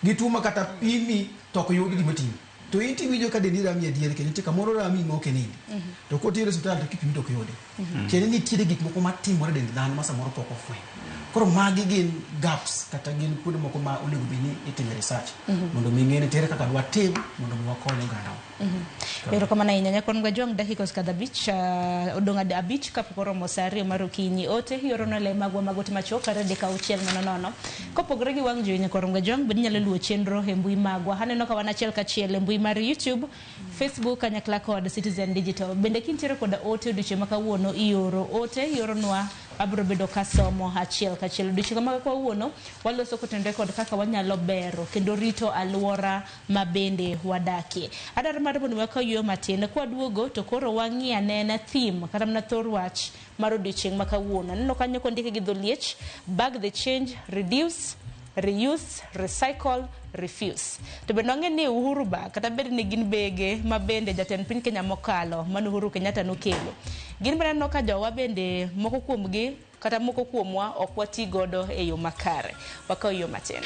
gi tuo ma kata pimi to ok yud gima timi, to in tiwinjo ka dendi rami adier, kendo nitie kamoro rami ma ok inindi, to koteri e osiptal to kipimi to ok yude. Tiende ni nitiere gik moko matimore e dend dhano ma samoro pok ofweny. Koro magi gin gaps kata gin kuonde moko ma onego bed ni itime research mondo mi ng'e ni tere kaka dwatim mondo mi wakony ogandawa. Erokamano ahinya nyakwan Gwajwang'. Dakika osekadho 5, odong' 5 kapok oromo sa 2 mar okinyi. Ote iorono le magwa mag ote machuok 23600. Kopogore gi wang' jowi, nyakwar Gwajwang', bende inyalo luwo chenro e mbui magwa. Aneno ka wan achiel kachiel e mbui mar YouTube, Facebook kanyakla kod Citizen Digital. Bende kintiere koda ote odiochieng' ma kawuono, ioro ote, ioronwa, abiro bedo kasomo achiel kachiel. Odiochieng' ma kawuono waloso kotenore kod kaka wanyalo bero kendo rito alwora ma bende wadakie. Adwaro mar mondo wakaw yueyo matin, kwaduogo to koro wang'i anena theme kata mana thor wach mar odiochieng' ma kawuono. Aneno kanyo kondike gi dholiech: bag the change, reduce, reuse, recycle, refuse. To bende wang'e ni Uhuru Bag, kata bed ni gin bege ma bende jatend piny Kenya mokalo mane Uhuru Kenyatta nokelo, gin bende aneno ka jowa bende moko kuomgi kata moko kuomwa ok wati godo e yo makare. Wakaw yo matin.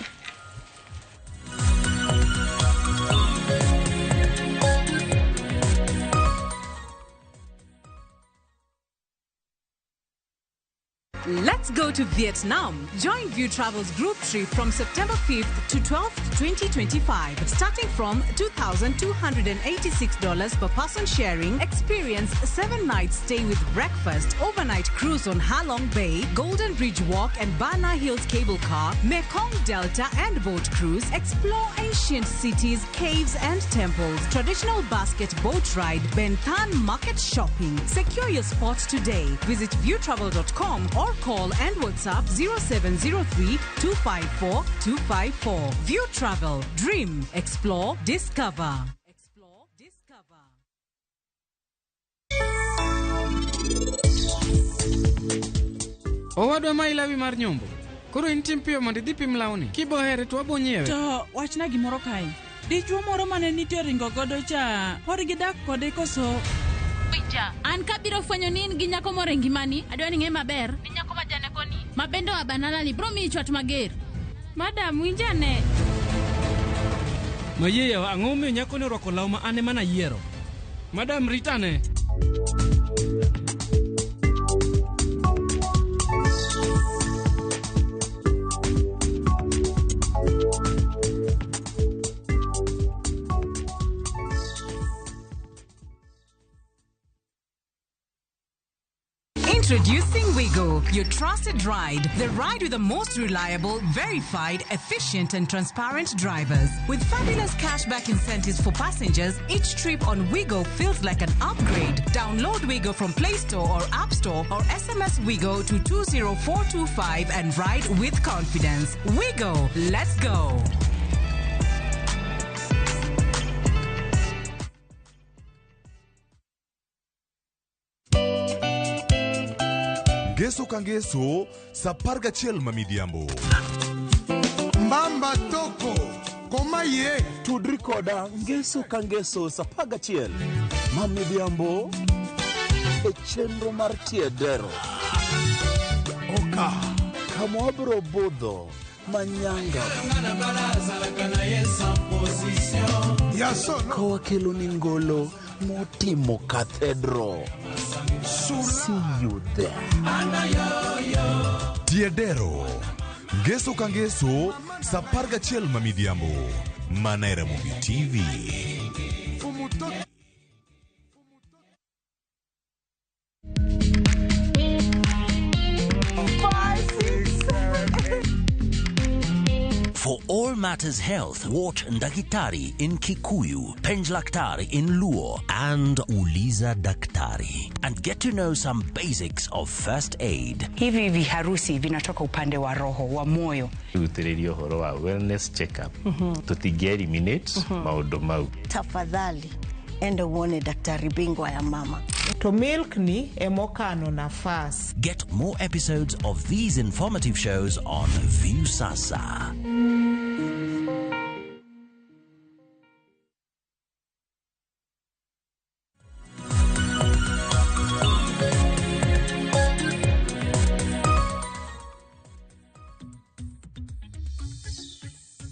Let's go to Vietnam. Join View Travel's group trip from September 5th to 12th, 2025. Starting from $2,286 per person sharing, experience 7-night stay with breakfast, overnight cruise on Halong Bay, Golden Bridge Walk and Bana Hills Cable Car, Mekong Delta and boat cruise, explore ancient cities, caves and temples, traditional basket boat ride, Ben Thanh market shopping. Secure your spot today. Visit viewtravel.com or call and WhatsApp 0703 254 254. View Travel. Dream. Explore. Discover. Explore. Discover. Owadwa ma ilawi mar nyombo. Koro in tim piyo mondo idhi pim lawni. Kibohere to wabo nyiewe. To wachna gimoro kae. Dichuo moro mane nitie ringo godo cha, pod gidak kode koso? Winja, an kabiro fwenyo ni in gi nyako moro e ngimani, adwa ni ing'e maber ni nyako ma janeko ni, ma bende oa banana ni biro miyi chwat mager. Madam, winja ne. Mayie yawa, ang'o momiyo nyako ni orwako law ma an ema nayiero? Madam, ritane. Introducing Wigo, your trusted ride. The ride with the most reliable, verified, efficient, and transparent drivers. With fabulous cashback incentives for passengers, each trip on Wigo feels like an upgrade. Download Wigo from Play Store or App Store or SMS Wigo to 20425 and ride with confidence. Wigo, let's go. Ngeso ka ngeso sa 11 ma midhiambo. Mbamba toko koma ye tudri koda ngeso ka ngeso sa 11 ma midhiambo e chenro mar Tiedero. Oka kama wabiro budho manyanga ka wakelo ni ngolo motimo cathedral. See you there. Tiedero. Ngeso ka ngeso sa 11 ma midhiambo. Mana e Ramogi TV. For all matters health, watch Ndakitari in Kikuyu, Penjlaktari in Luo, and Uliza Daktari. And get to know some basics of first aid. Hivi viharusi vinatoka upande wa roho, wa moyo. Utiririo horo wa wellness checkup. Tutinge eliminate maundu mau. Tafadhali, enda uone daktari bingwa ya mama. To milk ni emokano nafas. Get more episodes of these informative shows on Viusasa.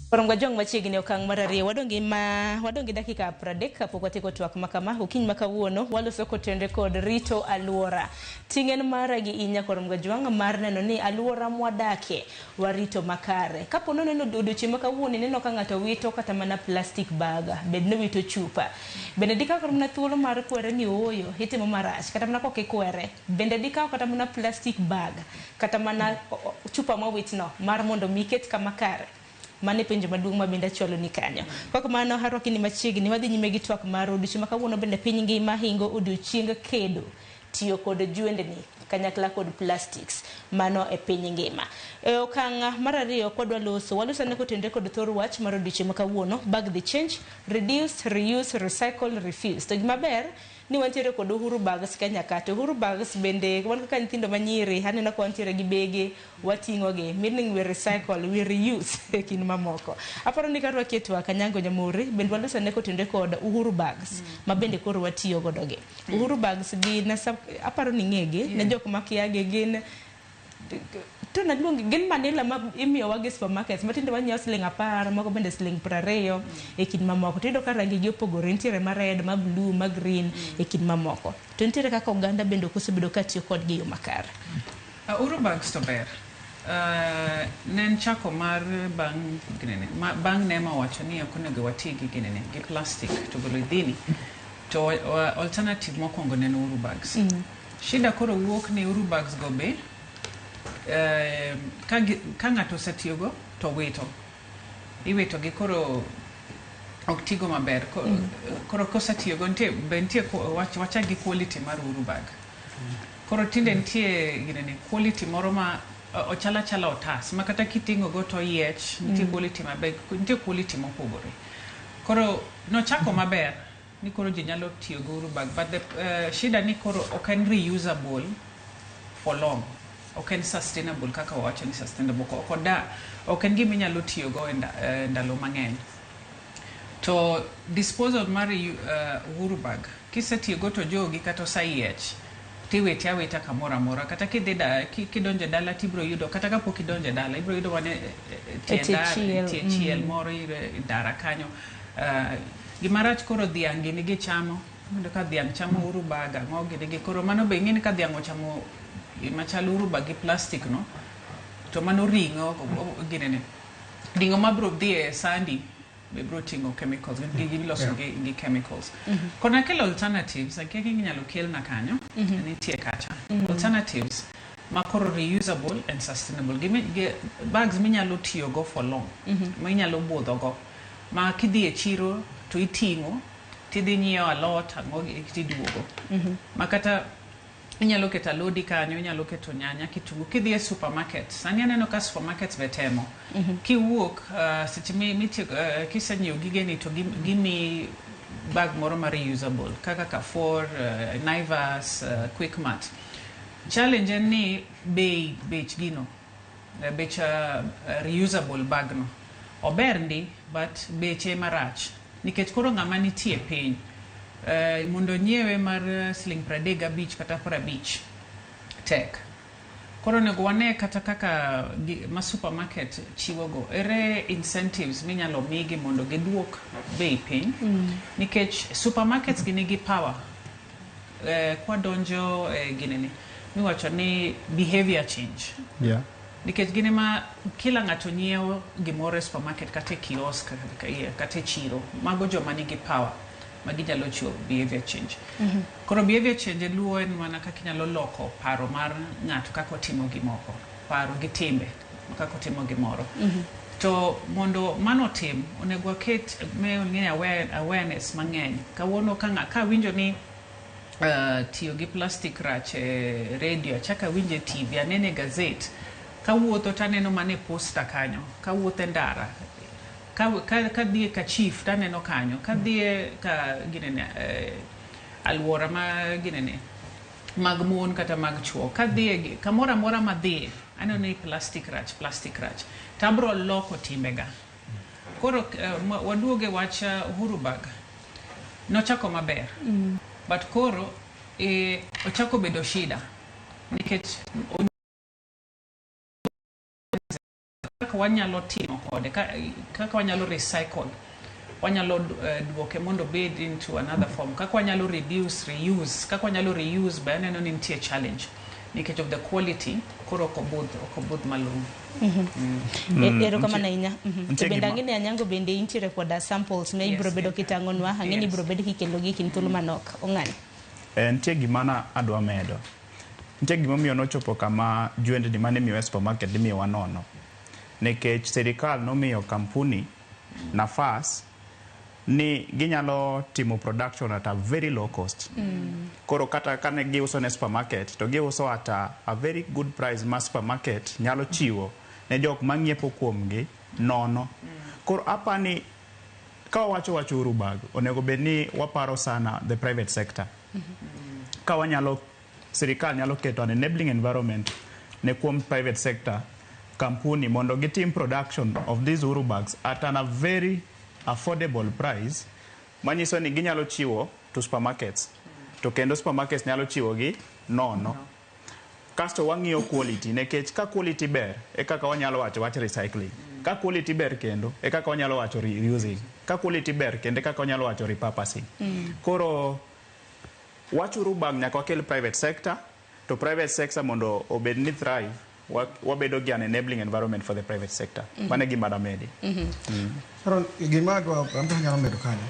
Korom gajwang' machiegni okang' mar ariyo wadongi dakika 30 kapok watieko twak makama. Okinyi ma kawuono waloso kotenre kod rito aluora. Ting' en mara gi in nyakorom gajwang' mar neno ni aluora mwadakie warito makare. Kapo noneno odiochieng' ma kawuono ineno ka ng'ato wito kata mana plastic bag, bed ni wito chupa. Bende dikaw kata mana thuolo mar kwere ni ooyo itimo marach, kata mana kok ikwere. Bende dikaw kata mana plastic bag, kata mana chupa mowitno mar mondo mi iket kama kare. Mane penjo maduong' ma bende achwalo ni kanyo. Kok mano harwaki ni machiegni wadhi nyime gi twak mar odiochieng' ma kawuono bende piny ngima hingo odiochieng kedo tiyo kod jwendni kanyakla kod plastics mano e piny ngima. E okang' mar ariyo kwadwa loso waloso ane kotenre kod thor wach mar odiochieng' ma kawuono, bag the change, reduce, reuse, recycle, refuse. To gima ber ni wantiere kod Uhuru Bags Kenya ka. To Uhuru Bags bende wan kaka nyithindo manyiri aneno ka wantiere gi bege wating'ogi, meaning we recycle, we reuse e kind mamoko. Aparo ni karwaki e twak Anyango Nyamori bende waloso ane kotenre kod Uhuru Bags ma bende koro watiyo godo gi. Uhuru Bags gin aparo ni ng'egi ne jok makiagi gin to naluongi gin manila ma imiyowa gi supermarkets matinde wanyiewo siling 10 moko bende siling 20 e kind mamoko. To iyudo ka rangi gi opogore, nitiere ma red, ma blue, ma green e kind mamoko. To nitiere kaka oganda bende ok osebedo ka tiyo kodgi e yo makare. Uhuru Bags to ber. Ne en chako mar bang' ginene, bang' NEMA owacho ni ok onego wati gi ginene, gi plastic to golo idhini. To alternative mokwongo ne en Uhuru Bags. Shida koro wuok ni Uhuru Bags go be ka ng'ato osetiyogo to wito. Iwito gi koro ok tigo maber. Koro kosetiyogo nitie be nitie wachak gi quality mar Uhuru Bag. Koro tinde nitie ginene quality moro ma ochala chala otas ma kata kiting'o go to oyiech, nitie quality maber, nitie quality mopogore. Koro nochako maber ni koro ji nyalo tiyo gi Uhuru Bag, but the shida ni koro ok en reusable for long. Ok en sustainable kaka wawacho ni sustainable. Ok oda, ok en gima inyalo tiyo go e ndalo mang'eny. To disposal mar Uhuru Bag, kisetiyo go to jogi kata oseyiech, tiwite awita kamoro amora. Kata kidhi da, kidonjo e dala tibiro yudo, kata kapok idonjo e dala, ibiro yudo mana e tie chiel. Tie chiel moro e ndara kanyo. Gima rach koro dhiang' gini gichamo. Iyudo ka dhiang' chamo Uhuru Bag, ang'o gini gi. Koro mano be ing'e ni ka dhiang' ochamo gima chal Uhuru Bag gi plastic no, to mano ring'o, ginene. Ring'o mabiro dhi e sandi, be biro ting'o chemicals, gigi iloso gi chemicals. Koro nakelo alternatives, akia ka inyalo kelna kanyo, nitie kacha. Alternatives ma koro reusable and sustainable. Bags minyalo tiyogo for long, ma inyalo budhogo. Ma kidhi e chiro to iting'o, tidhi nyiewo alot, ang'o tiduogo. Ma kata inyalo keto alodi kanyo, inyalo keto nyanya, kitungu. Kidhi e supermarket, sani aneno ka supermarkets be temo. Kiwuok seche mitieko kisenyiewo gigeni to gimiyi bag moro ma reusable kaka Carrefour, Naivas, Quickmart. Challenge en ni bei bech gino, bech reusable bag no. Ober ndi, but beche marach. Nikech koro ng'ama nitie piny, mondo nyiewe mar siling 35 kata 50 tek. Koro onego wane kata kaka ma supermarket chiwogo, ere incentives minyalo migi mondo giduok bei piny. Nikech supermarkets gi nigi power. Kwadonjo e ginene, miwacho ni behavior change. Nikech gin ema kila ng'ato nyiewo gimoro e supermarket kata e kiosk kata e chiro. Mago joma nigi power ma ginyalo chiwo behavior change. Koro behavior change e luo en mana kaka inyalo loko paro mar ng'ato kaka otimo gimoko. Paro gi timbe kaka otimo gimoro. To mondo mano otim, onego waket me awareness mang'eny. Kawuono ka awinjo ni tiyo gi plastic rach e radio, achako awinjo e TV, aneno e gazet, kawuotho taneno mana e poster kanyo, kawuotho e ndara, kadhi e ka chief taneno kanyo, kadhi e ka ginene, alwora ma ginene, mag mon kata mag chuo, kadhi e kamoro amora madhiye, aneno ni plastic rach, plastic rach. To abro loko timbega. Koro waduogo e wach Uhuru Bag. Nochako maber. But koro ochako bedo shida. Nikech kaka wanyalo timo kode, kaka wanyalo recycle, wanyalo duoke mondo obed into another form, kaka wanyalo reduce, reuse, kaka wanyalo reuse, be aneno ni nitie challenge nikech of the quality, koro ok obudh malong'o. Erokamano ahinya. To bende ang'e ni Anyango bende intiere koda samples ma ibiro bedo kitang'onwa, ang'e ni ibiro bedo kikelo gi kind thuolo manok. Ong'ani. Nitie gima na adwa medo. Nitie gimomiyo nochopo kama jwendni mane imiyowa e supermarket imiyowa nono. Nikech sirikal nomiyo kampuni nafas ni ginyalo timo production at a very low cost. Koro kata kane giuso ne supermarket to giuso at a very good price ma supermarket nyalo chiwo ne jok mang'iepo kuomgi nono. Koro apani ka wawacho wach Uhuru Bag, onego bed ni waparo sana the private sector. Ka wanyalo, sirikal nyalo keto an enabling environment ne kuom private sector kampuni mondo gitim production of these Uhuru Bags at a very affordable price, manyiso ni ginyalo chiwo to supermarkets to kendo supermarkets nyalo chiwo gi nono. Kasto wang'iyo quality, nikech ka quality ber e kaka wanyalo wacho wach recycling. Ka quality ber kendo e kaka wanyalo wacho reusing. Ka quality ber kendo e kaka wanyalo wacho repurposing. Koro wach Uhuru Bag nyaka wakel private sector. To private sector mondo obed ni thrive, wabedo gi an enabling environment for the private sector. Mano e gima damedi. Sharon, gima adwa anto anyalo medo kanyo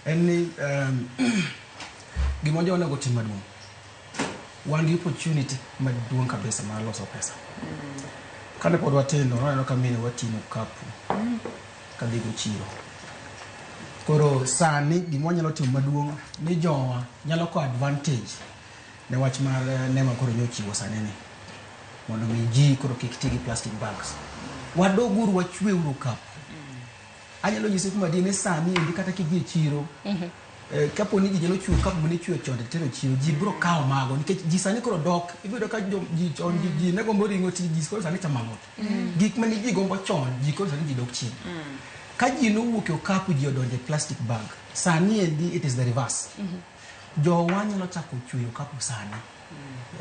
en ni gima jowa onego otim maduong', wan gi opportunity maduong' kabisa mar loso pesa. Kane pod watindo, waneno ka mine wating'o okapu kadhi go chiro. Koro sani gima wanyalo timo maduong' ni jowa nyalo kawo advantage ne wach mar NEMA koro nyochiwo sani ni mondo mi ji koro kik ti gi plastic bags. Wadoguru wachweuru okapu. Anyalo nyisi kuom adier ni sani endi kata kidhi e chiro, kapo ni ji nyalo chweyo okapu mane ichweyo chon to itero e chiro, ji biro kawo mago nikech ji sani koro dok. Ibiro ka ji chon ji ne gombo ring'o ti ji koro sani chamo alot. Gik mane ji gombo chon, ji koro sani ji dok chien. Ka ji nowuok e okapu ji odonjo e plastic bag. Sani endi it is the reverse. Jowa nyalo chako chweyo okapu sani.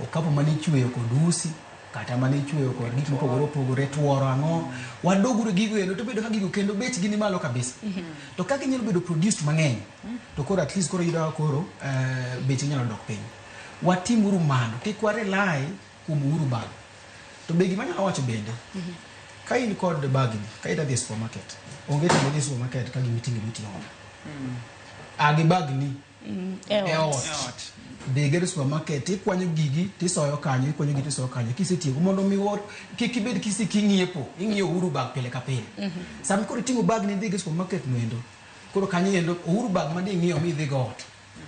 Okapu mane ichweyo kod usi, kata mane ichweyo kod gik mopogore opogore, tuoro ang'o. Wadoguru gigo endo to bedo ka gigo kendo bechgi ni malo kabisa. To ka ginyalo bedo produced mang'eny, to koro at least koro iyudo ka koro bechgi nyalo dok piny. Watimuru mano, kik wa rely kuom Uhuru bag. To be gima anyalo wacho bende, ka in kod bagni, ka idhi e supermarket, onge tiende dhi e supermarket ka gima iting'o iting'o. A gi bagni e ot. Dhi e supermarket, ikwanyo gigi tisoyo kanyo, ikwanyo gigi tisoyo kanyo. Kisetieko mondo mi kik ibed kisik ing'iepo, ing'iyo Uhuru bag pile ka pile. Sama koro iting'o bagni idhi e supermarket no endo, koro kanyo endo Uhuru bag ma ding'iewo mi idhi go ot.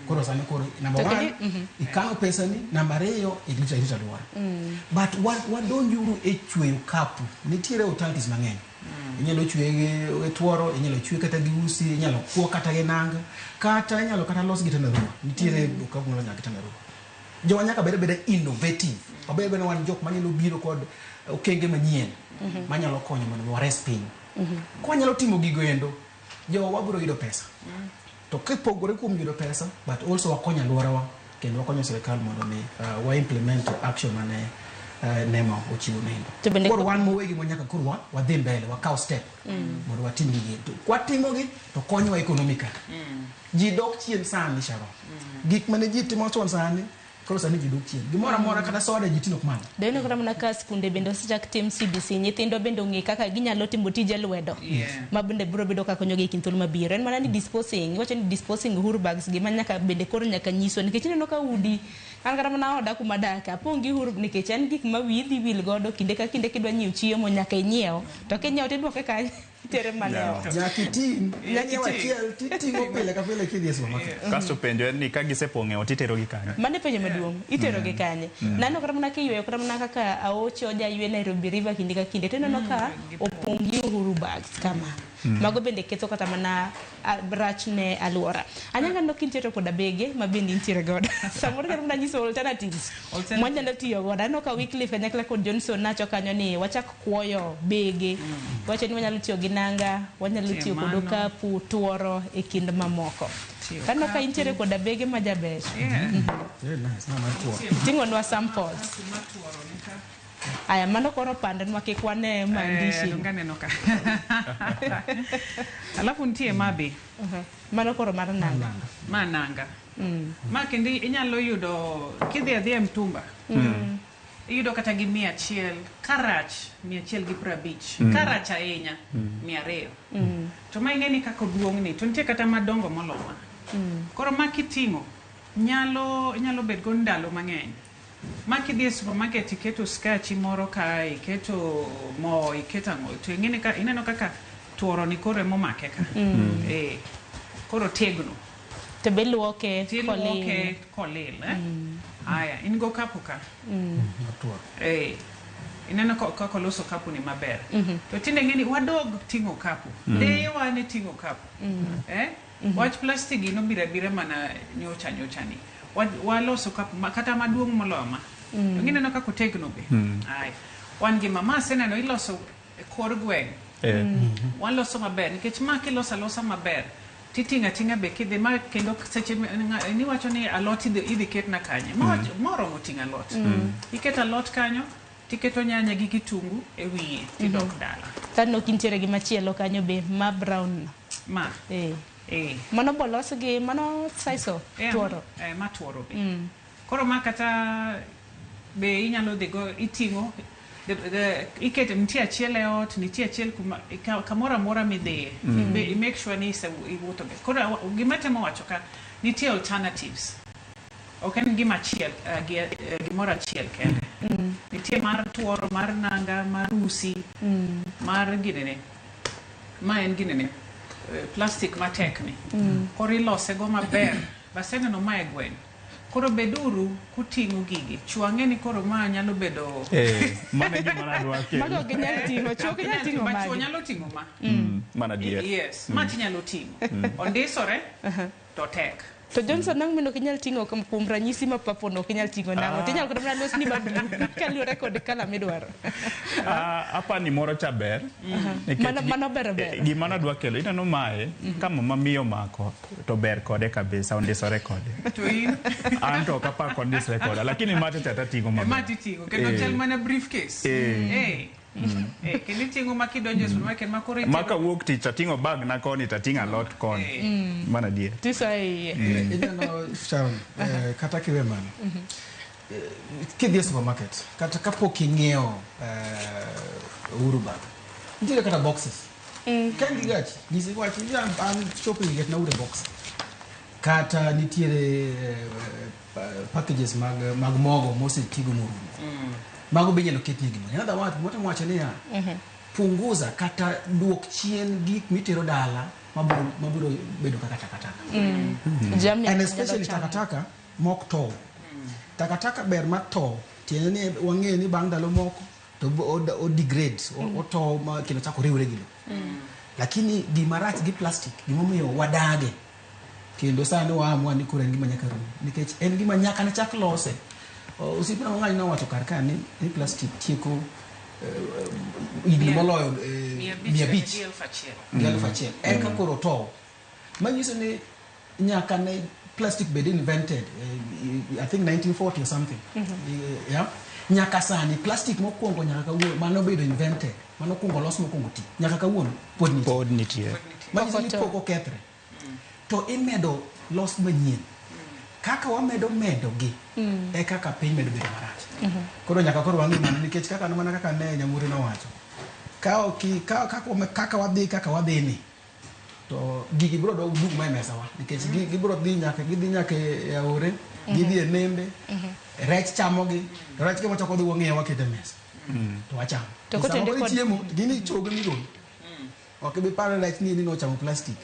Koro sani koro number one, ikano pesani, namba ariyo, irito irito alwora. But wadonjuru e chweyo okapu. Nitiere alternatives mang'eny. Inyalo chweye gi tuoro, inyalo chwe kata gi usi, inyalo kuo kata gi nanga, kata inyalo kata los gi tandarua. Nitiere okapu molos nyaka gi tandarua. Jowa nyaka bed abeda innovative. Wabed abeda wan jok manyalo biro kod okenge manyien manyalo konyo mondo wares piny. Ka wanyalo timo gigo endo, jowa biro yudo pesa. To kipogore kuom yudo pesa, but also wakonyo alworawa kendo wakonyo sirikal mondo mi wa implement action mane NEMA ochiwo nendo. To bende Koro wan mowegi ma nyaka koro wadhi mbele, wakaw step mondo watim gigi. To kwatimogi to konyowa economically. Ji dok chien sani, Sharon. Gik mane ji timo chon sani, koro sani ji dok chien. Gimoro amora kata soda ji tinde ok madh. Deno kata mana ka skunde bende osechak tim CBC, nyithindwa bende ong'e kaka ginyalo timo tije lwedo ma bende biro bedo ka konyogi e kind thuolo mabiro. En mana ni disposing, iwacho ni disposing Uhuru bags gima nyaka bende koro nyaka nyiswa nikech ineno ka udi an kata mana oda kuma adake apong' gi Uhuru nikech en gik ma wiyi dhi wil godo kinde ka kinde kidwa nyiewo chiemo nyaka inyiew to kinyiewo tidwoke kanye itere mana e ot. Nyaka iting', Nyaka inyiew iting'. achiel titing'o pile ka pile kidhi e supermarket. Kasto penjo en ni ka gisepong' e ot iterogi kanye? Mano e penjo maduong', itero gi kanye? Naneno kata mana kiyweyo kata mana kaka aoche oja ywe Nairobi River kinde ka kinde tineno ka opong' gi Uhuru bags kama. Mago bende ketho kata mana rach ne alwora. Anyanga aneno kintiere koda bege ma bende intiere godo. Samoro nyalo mana nyiso alternatives mwanyalo tiyo godo. Aneno ka Wycliffe kanyakla kod Johnson nacho kanyo ni wachak kuoyo bege. Wacho ni wanyalo tiyo gi nanga, wanyalo Tiyo tiyo kod mano. okapu, tuoro e kind mamoko. Tiyo Aneno ka okapu. intiere koda bege majaber. Very nice. Ma mar tuoro. Ting'onwa samples. Okapu matuoro ni ka. Aya, mano koro pandnwa kik wane maandishi. Donge aneno ka. Alafu nitie ma be. Mano koro mar nanga. Ma nanga. Ma kendo inyalo yudo kidhi adhiya e mtumba. Iyudo kata gi 100, karach 150, karach ahinya 200. To ma ing'e ni kaka oduong' ni to nitie kata madongo molo ma. Koro ma kiting'o nyalo bet go ndalo mang'eny. Ma kidhi e supermarket iketo skachi moro kae, iketo mo, iketo ang'o, to ing'e ni ka ineno kaka tuoro ni koro emomake ka. Koro tegno. To be luoke Tiluoke kolil, eh? Aya, in go okapu ka. Mar tuoro. Ineno kaka oloso okapu ni maber. To tinde ng'eni wadog ting'o okapu. Deyewa ne ting'o okapu. Eh? Wach plastic gi nobiro abira mana nyocha nyocha ni. Waloso okapu kata maduong' moloyo ma. To ineno kaka otegno be. Aya. Wan gi mama aseneno iloso e kor gweng'. Waloso maber nikech ma kiloso alosa maber titing'o ating'a be kidhi ma kendo seche niwacho ni alot idhi ketna kanye ma moromo ting'o alot. Iketo alot kanyo tiketo nyanya gi kitungu e wiye tidok dala. Taneno kintiere gi machielo kanyo be ma brown no. Ma. Mano bolos gi mano saiso tuoro. Ma tuoro be. Koro ma kata Be inyalo dhi go iting'o ikete nitie achiel e ot, nitie achiel kuma kamoro amora midhiye. Be make sure ni iwuotho go. Koro gima temo wacho ka nitie alternatives. Ok en gima achiel, gimoro achiel kende. Nitie mar tuoro, mar nanga, mar usi, mar ginene. Ma en ginene, plastic matek ni. Koro ilose go maber. Baseneno ma e gweng'. Koro beduru kuting'o gigi. Chwo ang'e ni koro ma nyalo bedo... Mano e gima nadwa kelo. Mago ok ginyal ting'o, chwo ok nyal ting'o Chwo magi. nyalo ting'o ma. Mano adier. Yes, ma tinyalo ting'o. Ondisore to tek. To Johnson nang' mino ok inyal ting'o kuom ranyisi ma purple no ok inyal ting'o nang'o. Tinyalo kata mana losni ma blue kaluwore kod kala midwaro. Apa ni moro cha ber. Nikech Mano ber ber. Gima nadwa kelo, ineno mae, ka mama miyo omako, to ber kode kabisa, ondisore kode. To in? An to ok apar kondisre koda, lakini mate cha tating'o maber. Ma titing'o. Kendo chal mana briefcase. Kendo iting'o ma kidonjo e supermarket ma koro Ma kawuok tich tating'o bag na koni tating'o alot koni. Mano adier. Tiso e iye. Ineno Sharon, kata kiwe mano. Kidhi e supermarket, kata kapok ing'iewo Uhuru bag, nitiere kata boxes. Ka in gi gachi, nyisi wach ni an shopping ketna uru e box. Kata nitiere packages mag mogo mosetigo morumo. Mago be inyalo ketnie gimoro. In other words, motemo wacho niya, punguza kata duok chien gik mitero dala mabiro bedo kaka takataka. Jamni And nyalo especially chamo. takataka mok tow. Takataka ber ma tow, tiende ni wang'eyo ni bang' ndalo moko to o degrade, otow ma kendo chako riwre gi lowo. Lakini gima rach gi plastic, gimomiyo wadage, kendo sani waamua ni koro en gima nyaka rum, nikech en gima nyaka ne chak lose. Osiepna mang'any nowacho kar ka ni plastic tieko higni moloyo 500 500 gi 1000. Gi 1000 eka koro tow. Manyiso ni nyaka ne plastic bed invented, I think 1940 or something. Yeah? Nyaka sani plastic mokwongo nyaka kawuono mano bedo invented, mano kwongo los mokwongo ti nyaka kawuono pod nitie. Pod nitie. Manyiso ni pok okethre. To imedo los manyien. Kaka wamedo medo gi, e kaka piny medo bedo marach. Koro nyaka koro wang'i mano nikech kaka mana kaka ne Nyamuri nowacho. Ka ok ka kaka wadhi kaka wadhi ni to gigi biro dog dug ma e mesa wa nikech gibiro dhi nyaka gidhi nyaka e aore, gidhi e nembe, rech chamogi, to rech gi wachako dhi wang'iyo waketo e mesa to wachamo. To To sama kotende koro ichiemo to gini chogo migolo. Ok ibi paro rech ni nochamo plastic.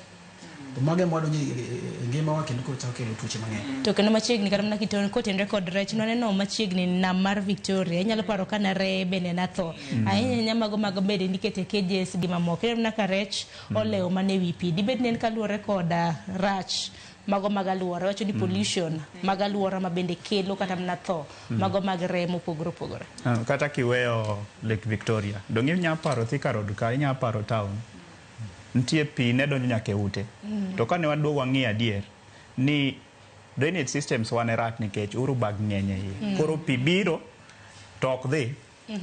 To mago ema wadonjo e ngimawa kendo koro chako kelo tuoche mang'eny. To kendo machiegni kata mana kotenre kod rech nwaneno machiegni nam mar Victoria inyalo paro ka na reye bende natho ahinya ahinya mago mag bende nikete cages gi mamoko ineno mana ka rech olewo mana ewi pi dibed ni en kaluwore koda rach mago mag aluora wacho ni pollution mag aluora ma bende kelo kata mana tho mago mag reye mopogore opogore. Kata kiweyo Lake Victoria, dong' inya paro Thika Road ka, inya paro town. Nitie pi ne donjo nyaka e ute. To kane waduogo wang'iyo adier ni drainage systems wan e rach nikech Uhuru bag ng'eny e iye. Koro pi biro to ok dhi.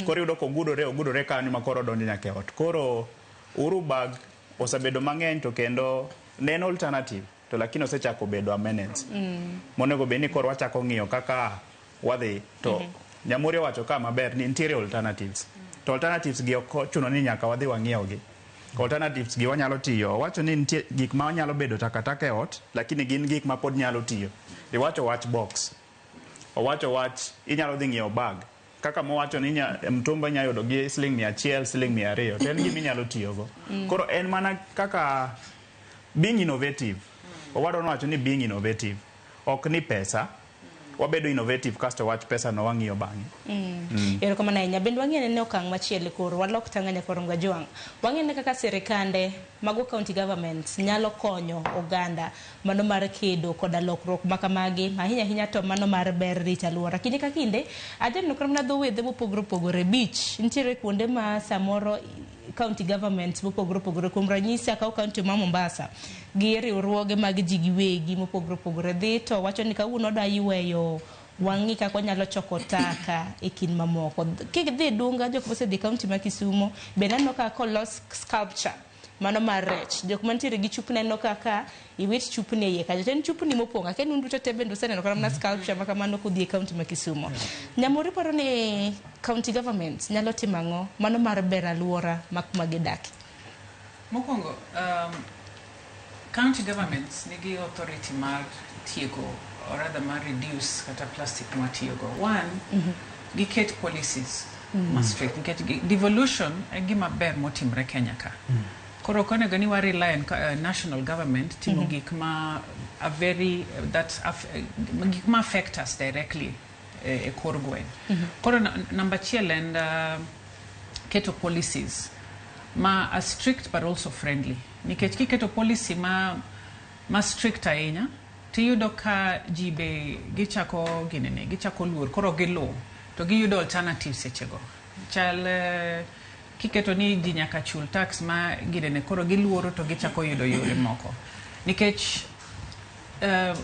Koro iyudo kogudore ogudore kanyo ma koro odonjo nyaka e ot. Koro Uhuru bag osebedo mang'eny to kendo ne en alternative to lakini osechako bedo a menace. Monego bed ni koro wachako ng'iyo kaka wadhi to Nyamuri owacho ka maber ni nitiere alternatives. To alternatives gi ok ochuno ni nyaka wadhi wang'iewgi. Alternatives gi wanyalo tiyo. Owacho ni nitie gik ma nyalo bedo takataka e ot, lakini gin gik ma pod nyalo tiyo. Iwacho wach box. Owacho wach inyalo dhi ng'iewo bag. Kaka mowacho ni mtumba inya yudo gi siling 100, siling 200. To en gima inyalo tiyogo. Koro en mana kaka being innovative. Owadwa nowacho ni being innovative. Ok ni pesa. Wabedo innovative kasto wach pesa no wang'iyo bang'e. Erokamano ahinya. Bende wang'i anene okang' machielo koro walok tanga nyaka Gajwang'. Wang'i ane kaka sirikande mago county governments nyalo konyo oganda mano mar kedo koda lokruok makamagi ahinya ahinya to mano mar ber rito aluora. Kinde ka kinde ajaneno kata mana dho wedhe mopogore opogore beach nitiere kuonde ma samoro county governments mopogore opogore kuom ranyisi akaw county ma Mombasa gi riwruoge mag ji giwegi mopogore opogore dhi to wacho ni kawuono odwa yweyo wang'i kaka wanyalo choko taka e kind mamoko. Kidhi Dunga, jok mosedhi county ma Kisumo, bende aneno ka kolos sculpture Mano mar rech. Jok mantiere gi chupni aneno kaka iwit chupni e iye kacha. To en chupni mopong'. Akia ni un duto te bende useneno kata mana sculpture ma kamano kudhi e county ma Kisumo. Nyamori paro ni county government nyalo timo ang'o mano mar bero aluora ma kuma gidake? Mokwongo, county governments nigi authority mar tieko or rather mar reduce kata plastic mwatiyogo. One, giket policies ma strict nikech devolution en gima ber motimre Kenya ka. Koro ok onego ni wa rely on national government timo gik ma are very that gik ma affect us directly e kor gweng'. Koro namba achiel en keto policies ma are strict but also friendly. Nikech kiketo policy ma strict ahinya, tiyudo ka ji be gichako ginene, gichako luor, koro giluw, to giyudo alternative sechego. Chal kiketo ni ji nyaka chul tax ma ginene, koro giluoro to gichako yudo yore moko. Nikech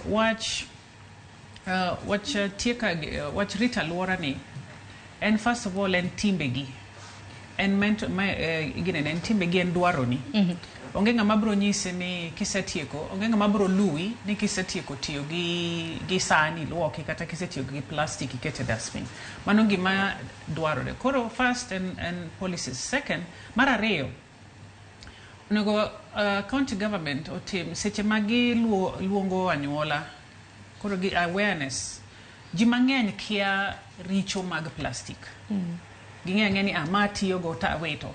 wach rito alwora ni en first of all en timbegi en ginene en timbegi, en dwaroni. Onge ng'ama biro nyisi ni kisetieko, onge ng'ama biro luwi ni kisetieko tiyo gi san iluoki kata kisetiyo gi plastic ikete dustbin. Mano gima dwarore. Koro first en policies. Second, mar ariyo, onego county government otim seche ma giluongo anyuola, koro gi awareness. Ji mang'eny kia richo mag plastic. Ging'eyo ang'eya ni ah, ma atiyogo to awito.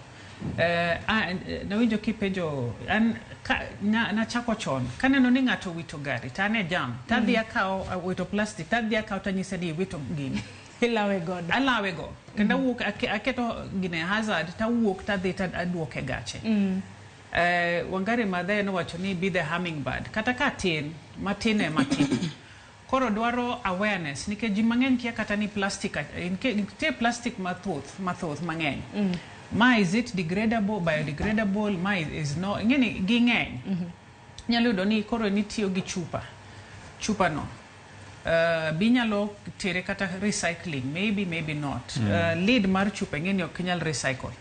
Nawinjo kipenjo an ka, nachako chon kaneno ni ng'ato owito gari to an e jam tadhi akawo wito plastic tadhi akawo tanyise ni iwito gini. Ilawe godo. Alawe go kendo awuok aketo gine hazard tawuok tadhi ta aduoke gache. Wangari Maathai nowacho ni be the hummingbird kata ka tin matin ema tin. Koro dwaro awareness nikech ji mang'eny kia kata ni plastic nitie plastic mathoth mathoth mang'eny. Ma is it degradable, biodegradable, ma is no, ing'eni ging'eny. Inyalo yudo ni koro nitiyo gi chupa. Chupa no binyalo tere kata recycling, maybe, maybe not. Lid mar chupa ing'e ni ok inyal recycle.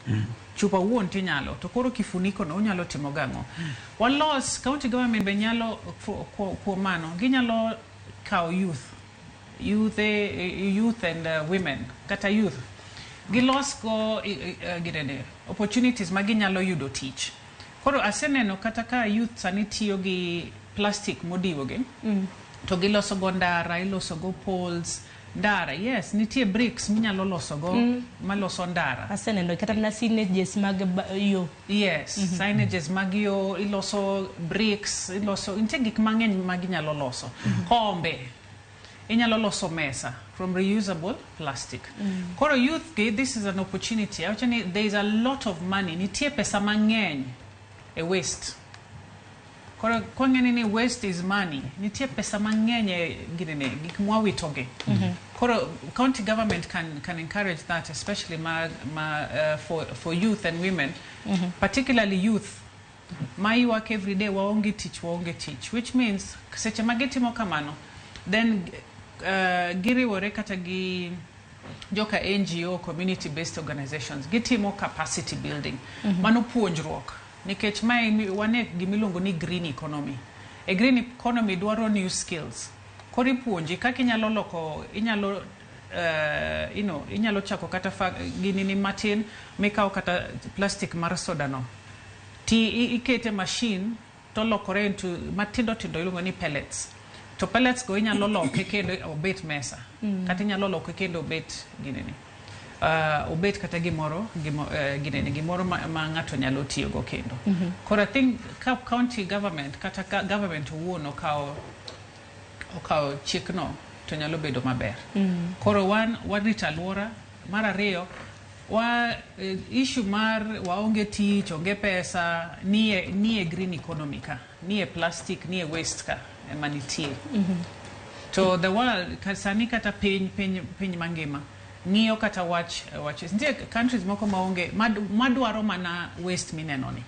Chupa wuon tinyalo, to koro kifuniko no unyalo timo gang'o? Walos, county government be nyalo kuom mano, ginyalo kawo youth and women, kata youth. Gilos go ginene, opportunities ma ginyalo yudo tich. Koro aseneno kata ka youth sani tiyo gi plastic modiwogi, to giloso go ndara, iloso go poles, ndara, yes, nitie bricks minyalo loso go maloso ndara. Aseneno kata mana signages mag yo. Yes, signages mag yo, iloso bricks, iloso, nitie gik mang'eny ma ginyalo loso. Kombe, inyalo loso mesa from reusable plastic. Koro youth gi, this is an opportunity. Awacho ni there is a lot of money, nitie pesa mang'eny e waste. Koro kwang'e ni waste is money, nitie pesa mang'eny e ginene, gik mwawitogi. Koro county government can encourage that, especially ma for youth and women, particularly youth. Ma ywak every day, waonge tich, waonge tich, which means seche ma gitimo kamano, then giriwore kata gi joka NGO, community based organizations, gitimo capacity building. Mano puonjruok, nikech mae wane gimiluongo ni green economy. E green economy dwaro new skills. Koro ipuonji kaka inyalo loko, inyalo inyalo chako kata gini ni matin mikawo kata plastic mar soda no ti ikete machine tolokore into matindo tindo iluongo ni pellets, to pellets go inyalo loke kendo obet mesa kata inyalo loke kendo obet ginene, obet kata gimoro ginene gimoro ma ng'ato nyalo tiyogo kendo. Koro I think ka county government kata ka government owuon okawo chikno to nyalo bedo maber. Koro wan warito alwora. Mar ariyo, wa issue mar waonge tich, onge pesa, nie green economy ka, nie plastic, nie waste ka ema nitie. To the world ka, sani kata piny mangima ng'iyo kata wach nitie countries moko maonge madwaro mana waste mineno ni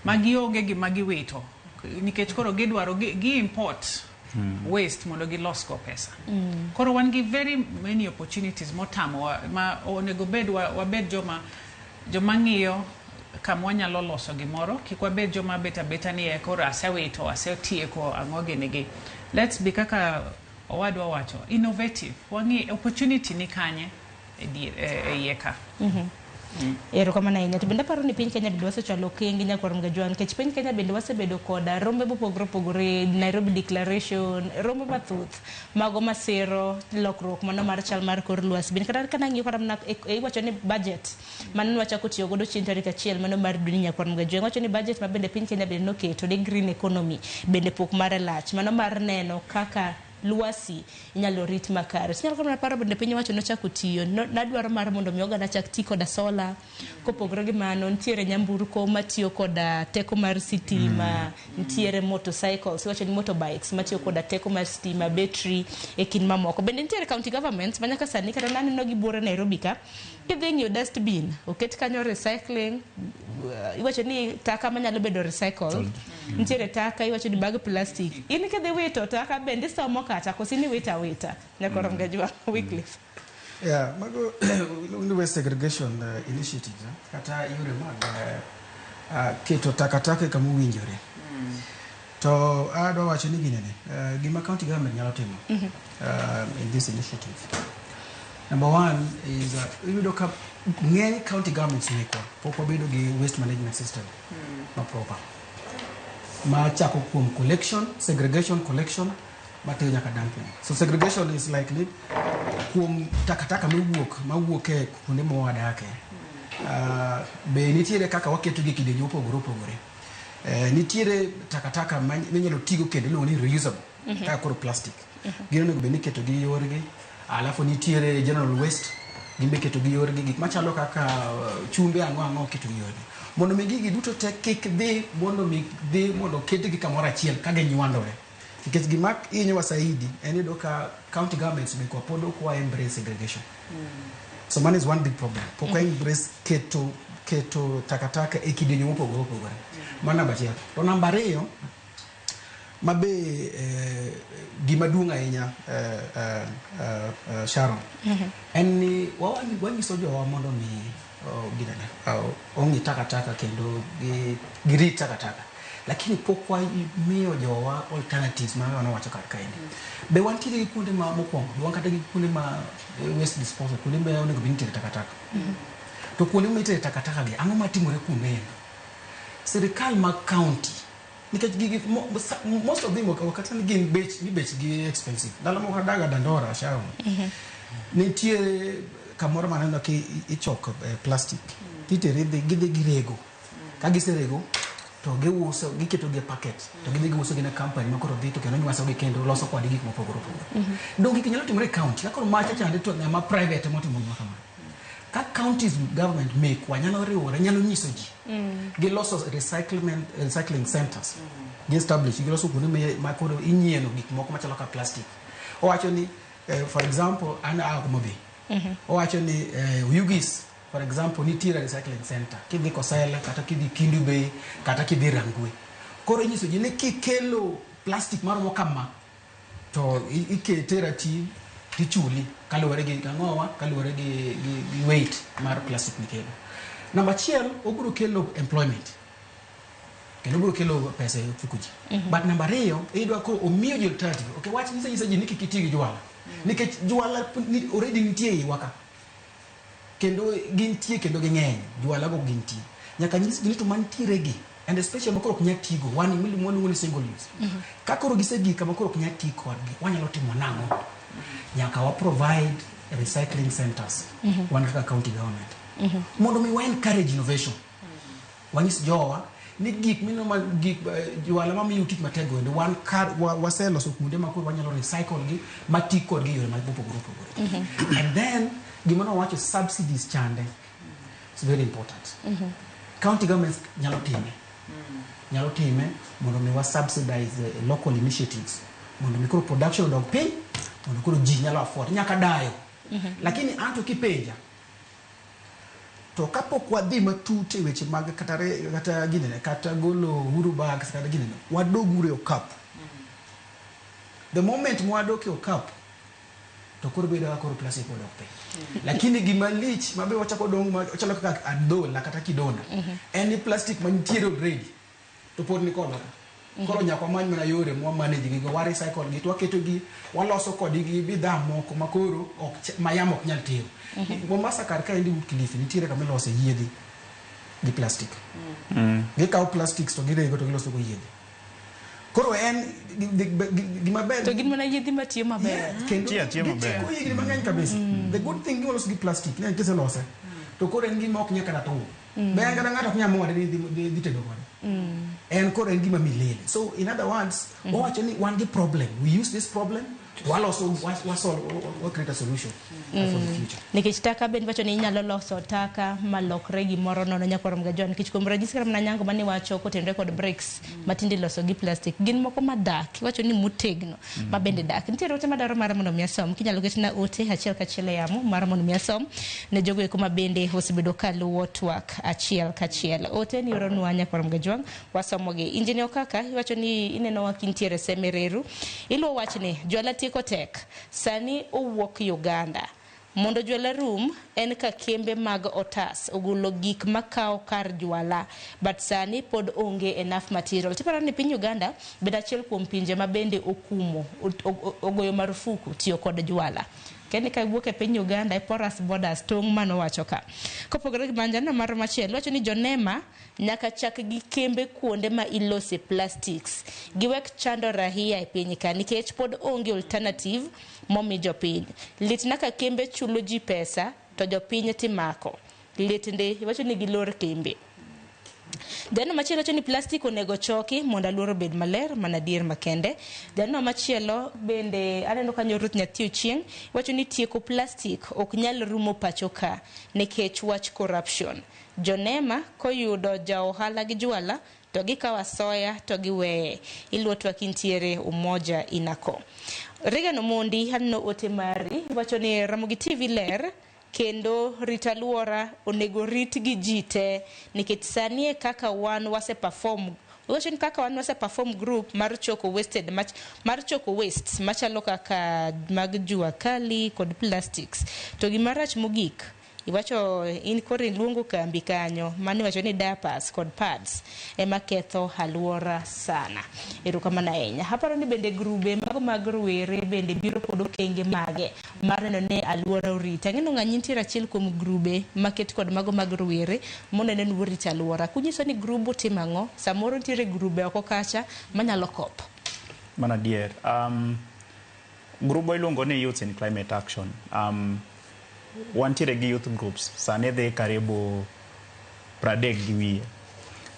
ma gionge gima giwito nikech koro gidwaro gi import waste mondo gilos go pesa. Koro wan gi very many opportunities motamowa ma onego bed wabed joma ng'iyo. kama wanyalo loso gimoro, kik wabed joma bet abeta ni e koro asewito, asetieko, ang'o gini gi. Let's be kaka owadwa wacho, innovative. Wang'i opportunity ni kanye e e iye ka. Erokamano ahinya. To bende aparo ni piny Kenya bende wasechwalo okenge, nyakwar Mgajwang', nikech piny Kenya bende wasebedo koda rombe mopogore opogore, Nairobi Declaration, rombe mathoth mago masiro lokruok mano mar chal mar kor lwasi. Bende kata ka nang'iyo kata mana iwacho ni budget mano nwachako tiyo godo chieng' tarik 1 mano mar dweni, nyakwar Mgajwang', iwacho ni budget ma bende piny Kenya bende noketo ne green economy bende pok mare lach, mano mar neno kaka lwasi inyalo rit makare. Tinyalo kata paro bende piny owacho nochako tiyo nadwaro mar mondo mi oganda chak ti koda sola. Kopogore gi mano, nitiere nyamburko matiyo koda teko mar sitima, nitiere motorcycles, iwacho ni motorbikes matiyo koda teko mar sitima, battery e kind mamoko. Bende nitiere county governments ma nyaka sani kata naneno gi buore Nairobi ka, kidhi ng'iyo dustbin, oket kanyo recycling, iwacho ni taka manyalo bedo recycled, nitiere taka iwacho ni bag plastic. In kidhi wito taka bende isomo kata koso ni wito awita? Nyakoro Mgajwang', Wycliffe. Yeah, mago iluongo ni waste segregation initiatives, eh? Kata yore mag keto takataka kama owinjore. To adwa wacho ni ginene, gima county government nyalo timo in this initiative. Number one is iyudo ka ng'eny county governments mekwa pok wabedo gi waste management system ma proper, ma chako kuom collection, segregation, collection, matero nyaka dumping. So segregation is like ni kuom takataka mawuok e kuonde ma wadake. Be nitiere kaka waketo gi e kidienje mopogore opogore. Nitiere takataka minyalo tigo kendo iluongo ni reusable, kaka koro plastic. Gin onego bed ni iketo gi yorgi. Alafu nitiere general waste, gin be iketo gi yorgi. Gik machalo kaka chumbe, ang'o ang'o, iketo gi yorgi. Mondo mi gigi duto te kik dhi, mondo mi dhi mondo ketgi kamoro achiel ka ginywandore. Nikech gima hinyowa saidi en yudo ka county governments mekwa pod ok wa embrace segregation. So mano is one big problem. Pok wa embrace keto takataka e kidienje mopogore opogore. Mano namba achiel. To namba ariyo, mabe gima duong' ahinya, Sharon, en ni wanyiso jowa mondo mi ginene, ong'i takataka kendo girit takataka. Lakini pok wamiyo jowa alternatives ma wanawacho kar kaendi. Be wantiere gi kuonde ma mokwongo, be wan kata gi kuonde ma waste disposal, kuonde ma onego bed ni itere takataka. To kuonde ma itere takataka gi, ang'o matimore kuonde endo? Sirikal mag county, nikech gigi most of them ok kata ni gin bech ni bech gi expensive. Ndalo moko adaga Dandora, Sharon. Nitiere kamoro maneno ki ichoko plastic. Titere idhi gidhi girego. Ka giserego to giuso, giketo gi e packet, to gidhi giuso gi ne company ma koro dhi to kendo nywaso gi kendo loso kodgi gik mopogore opogore. Donge gigi nyalo timore e county? Ka koro macha chande to ng'ama private motimo gima kamano. Ka counties government mekwa nyalo riwore, nyalo nyiso ji giloso recycling centers, gi establish, giloso kuonde ma koro inyieno gik moko machalo ka plastic. Owacho ni for example, an aa Homa Bay. Owacho ni Oyugis, for example, nitiere recycling center. Kidhi Kosele, kata kidhi Kendu Bay, kata kidhi Rangwe. Koro inyiso ji ni kikelo plastic maromo kama, to ikete e ratil tichuli kaluwore gi ang'owa, kaluwore gi weight mar plastic mikelo. Namba achiel, obiro kelo employment kendo obiro kelo pesa e ofuko ji. But namba ariyo, iyudo ka omiyo ji alternative. Okay, wach nyisa ji ni kik iti gi jwala, nikech jwala already nitie e iwa ka, kendo gintie kendo ging'eny, jwala go gintie. Nyaka nyis ji ni to mantiere gi, and especially ma koro ok nyal tigo, wan waluongo ni single use. Ka koro gisegik kama koro ok nyal ti kodgi, wanyalo timo nang'o? Nyaka wa provide recycling centers, wan kaka county government, mondo mi wa encourage innovation. Wanyis jowa ni gik mino ma gik jwala mamiyo tich matek go endo, wan kar waseloso kuonde ma koro wanyalo recycle gi ma ti kodgi e yore mopogore opogore. And then gima nowacho, subsidies chande, it's very important. County governments nyalo time mondo mi wa subsidize local initiatives mondo mi koro production odog piny, mondo koro ji nyalo afford nyaka dayo. Lakini anto kipenja to kapok wadhi matut e weche mag kata ginene, kata golo Uhuru bags, kata ginene, wadog uru e okapu. The moment mwadok e okapu to To koro bedo ka koro plastic odok piny. Lakini gima lich mabe wachako dong' machalo kaka adhola kata kidonda en ni plastic mantiere already to pod ni kodwa ka. Koro nyaka wamany mana yore mwa manage gi go, wa recycle gi to waketo gi, waloso kodgi bidhaa moko ma koro ok ma yamo ok nyal tero. Mombasa kar kaendi but Kilifi nitiere kama ilose yiedhi gi plastic. Gikawo plastics to girego to giloso go yiedhi. Koro en gima ber To gin mana yiedhi matiyo maber. Kendo gitieko higni mang'eny kabisa. The good thing gima loso gi plastic ne kiselose to koro en gima ok nyal kata tur. Be en kata ng'ato ok nyal muode ni dhi tedo kode. En koro en gima milele. So in other words, wawacho ni wan gi problem. We use this problem, waloso, wa solve, wa create a solution for the future. Nikech taka bende wacho ni inyalo loso taka malokre gimoro nono nyakwar Mgajwa, nikech kuom ranyisi kata mana nyango mane wacho kotenore kod bricks matinde iloso gi plastic gin moko madak iwacho ni motegno ma bende dak. Nitiere ote madwaro mar mondo mi asom kinyalo ketna ote achiel kachiel e yamo mar mondo mi asom ne jogo eko ma bende osebedo kaluwo twak achiel kachiel. Ote ni oronwa nyakwar Mgajwang' wasomogi. Injinia kaka iwacho ni inenowa kintiere Semereru iluwo wachni jwala tieko tek sani owuok Uganda mondo jwala rum en ka kembe mag otas ogolo gik makawo kar jwala, but sani pod onge enough material. Tiparo ni piny Uganda bende achiel kuom pinje ma bende okumo ogoyo marufuku tiyo kod jwala kendo ka iwuok e piny Uganda e porous borders tong' manowacho ka. Kopogore gi manjano mar machielo wacho ni jonema nyaka chak gi kembe kuonde ma ilose plastics giwek chando rahia e piny ka nikech pod onge alternative momi jopiny. Litna ka kembe chulo ji pesa to jopiny timako. Lit ndi iwacho ni gilor kembe. Jano machielo wacho ni plastic onego choki mondo alwora obed maler mana adier makende. Jano machielo bende aneno kanyo Ruth Nyathi Ochieng' wacho ni tieko plastic ok nyal rumo pacho ka nikech wach corruption. Jonema koyudo ja ohala gi jwala to gikawo asoya to giweye. Iluwo twak intiere Umoja Inako. Regan Omondi aneno ote mari wacho ni Ramogi TV ler kendo rit alwora onego rit gi ji te nikech sani e kaka wan wase perform wacho ni kaka wan wase perform group mar choko wasted mach, mar choko waste machalo kaka mag jua kali kod plastics to gima rach mogik iwacho in koro iluongo kambi kanyo mano iwacho ni diapers kod pads ema ketho alwora sana. Erokamano ahinya. Aparo ni bende grube mago mag rowere bende biro kod okenge mage mar neno ni alwora oriti. Ang'e ni ng'anyi nitiere achiel kuom grube maket kod mago mag rowere moneno ni orito alwora. Kunyiso ni grubu timo ang'o? Samoro nitiere grube oko kacha manyalo kop. Mano adier. Grubwa iluongo ni Youths in Climate Action. Wantiere gi youth groups sani dhi karibu 30 gi wiye.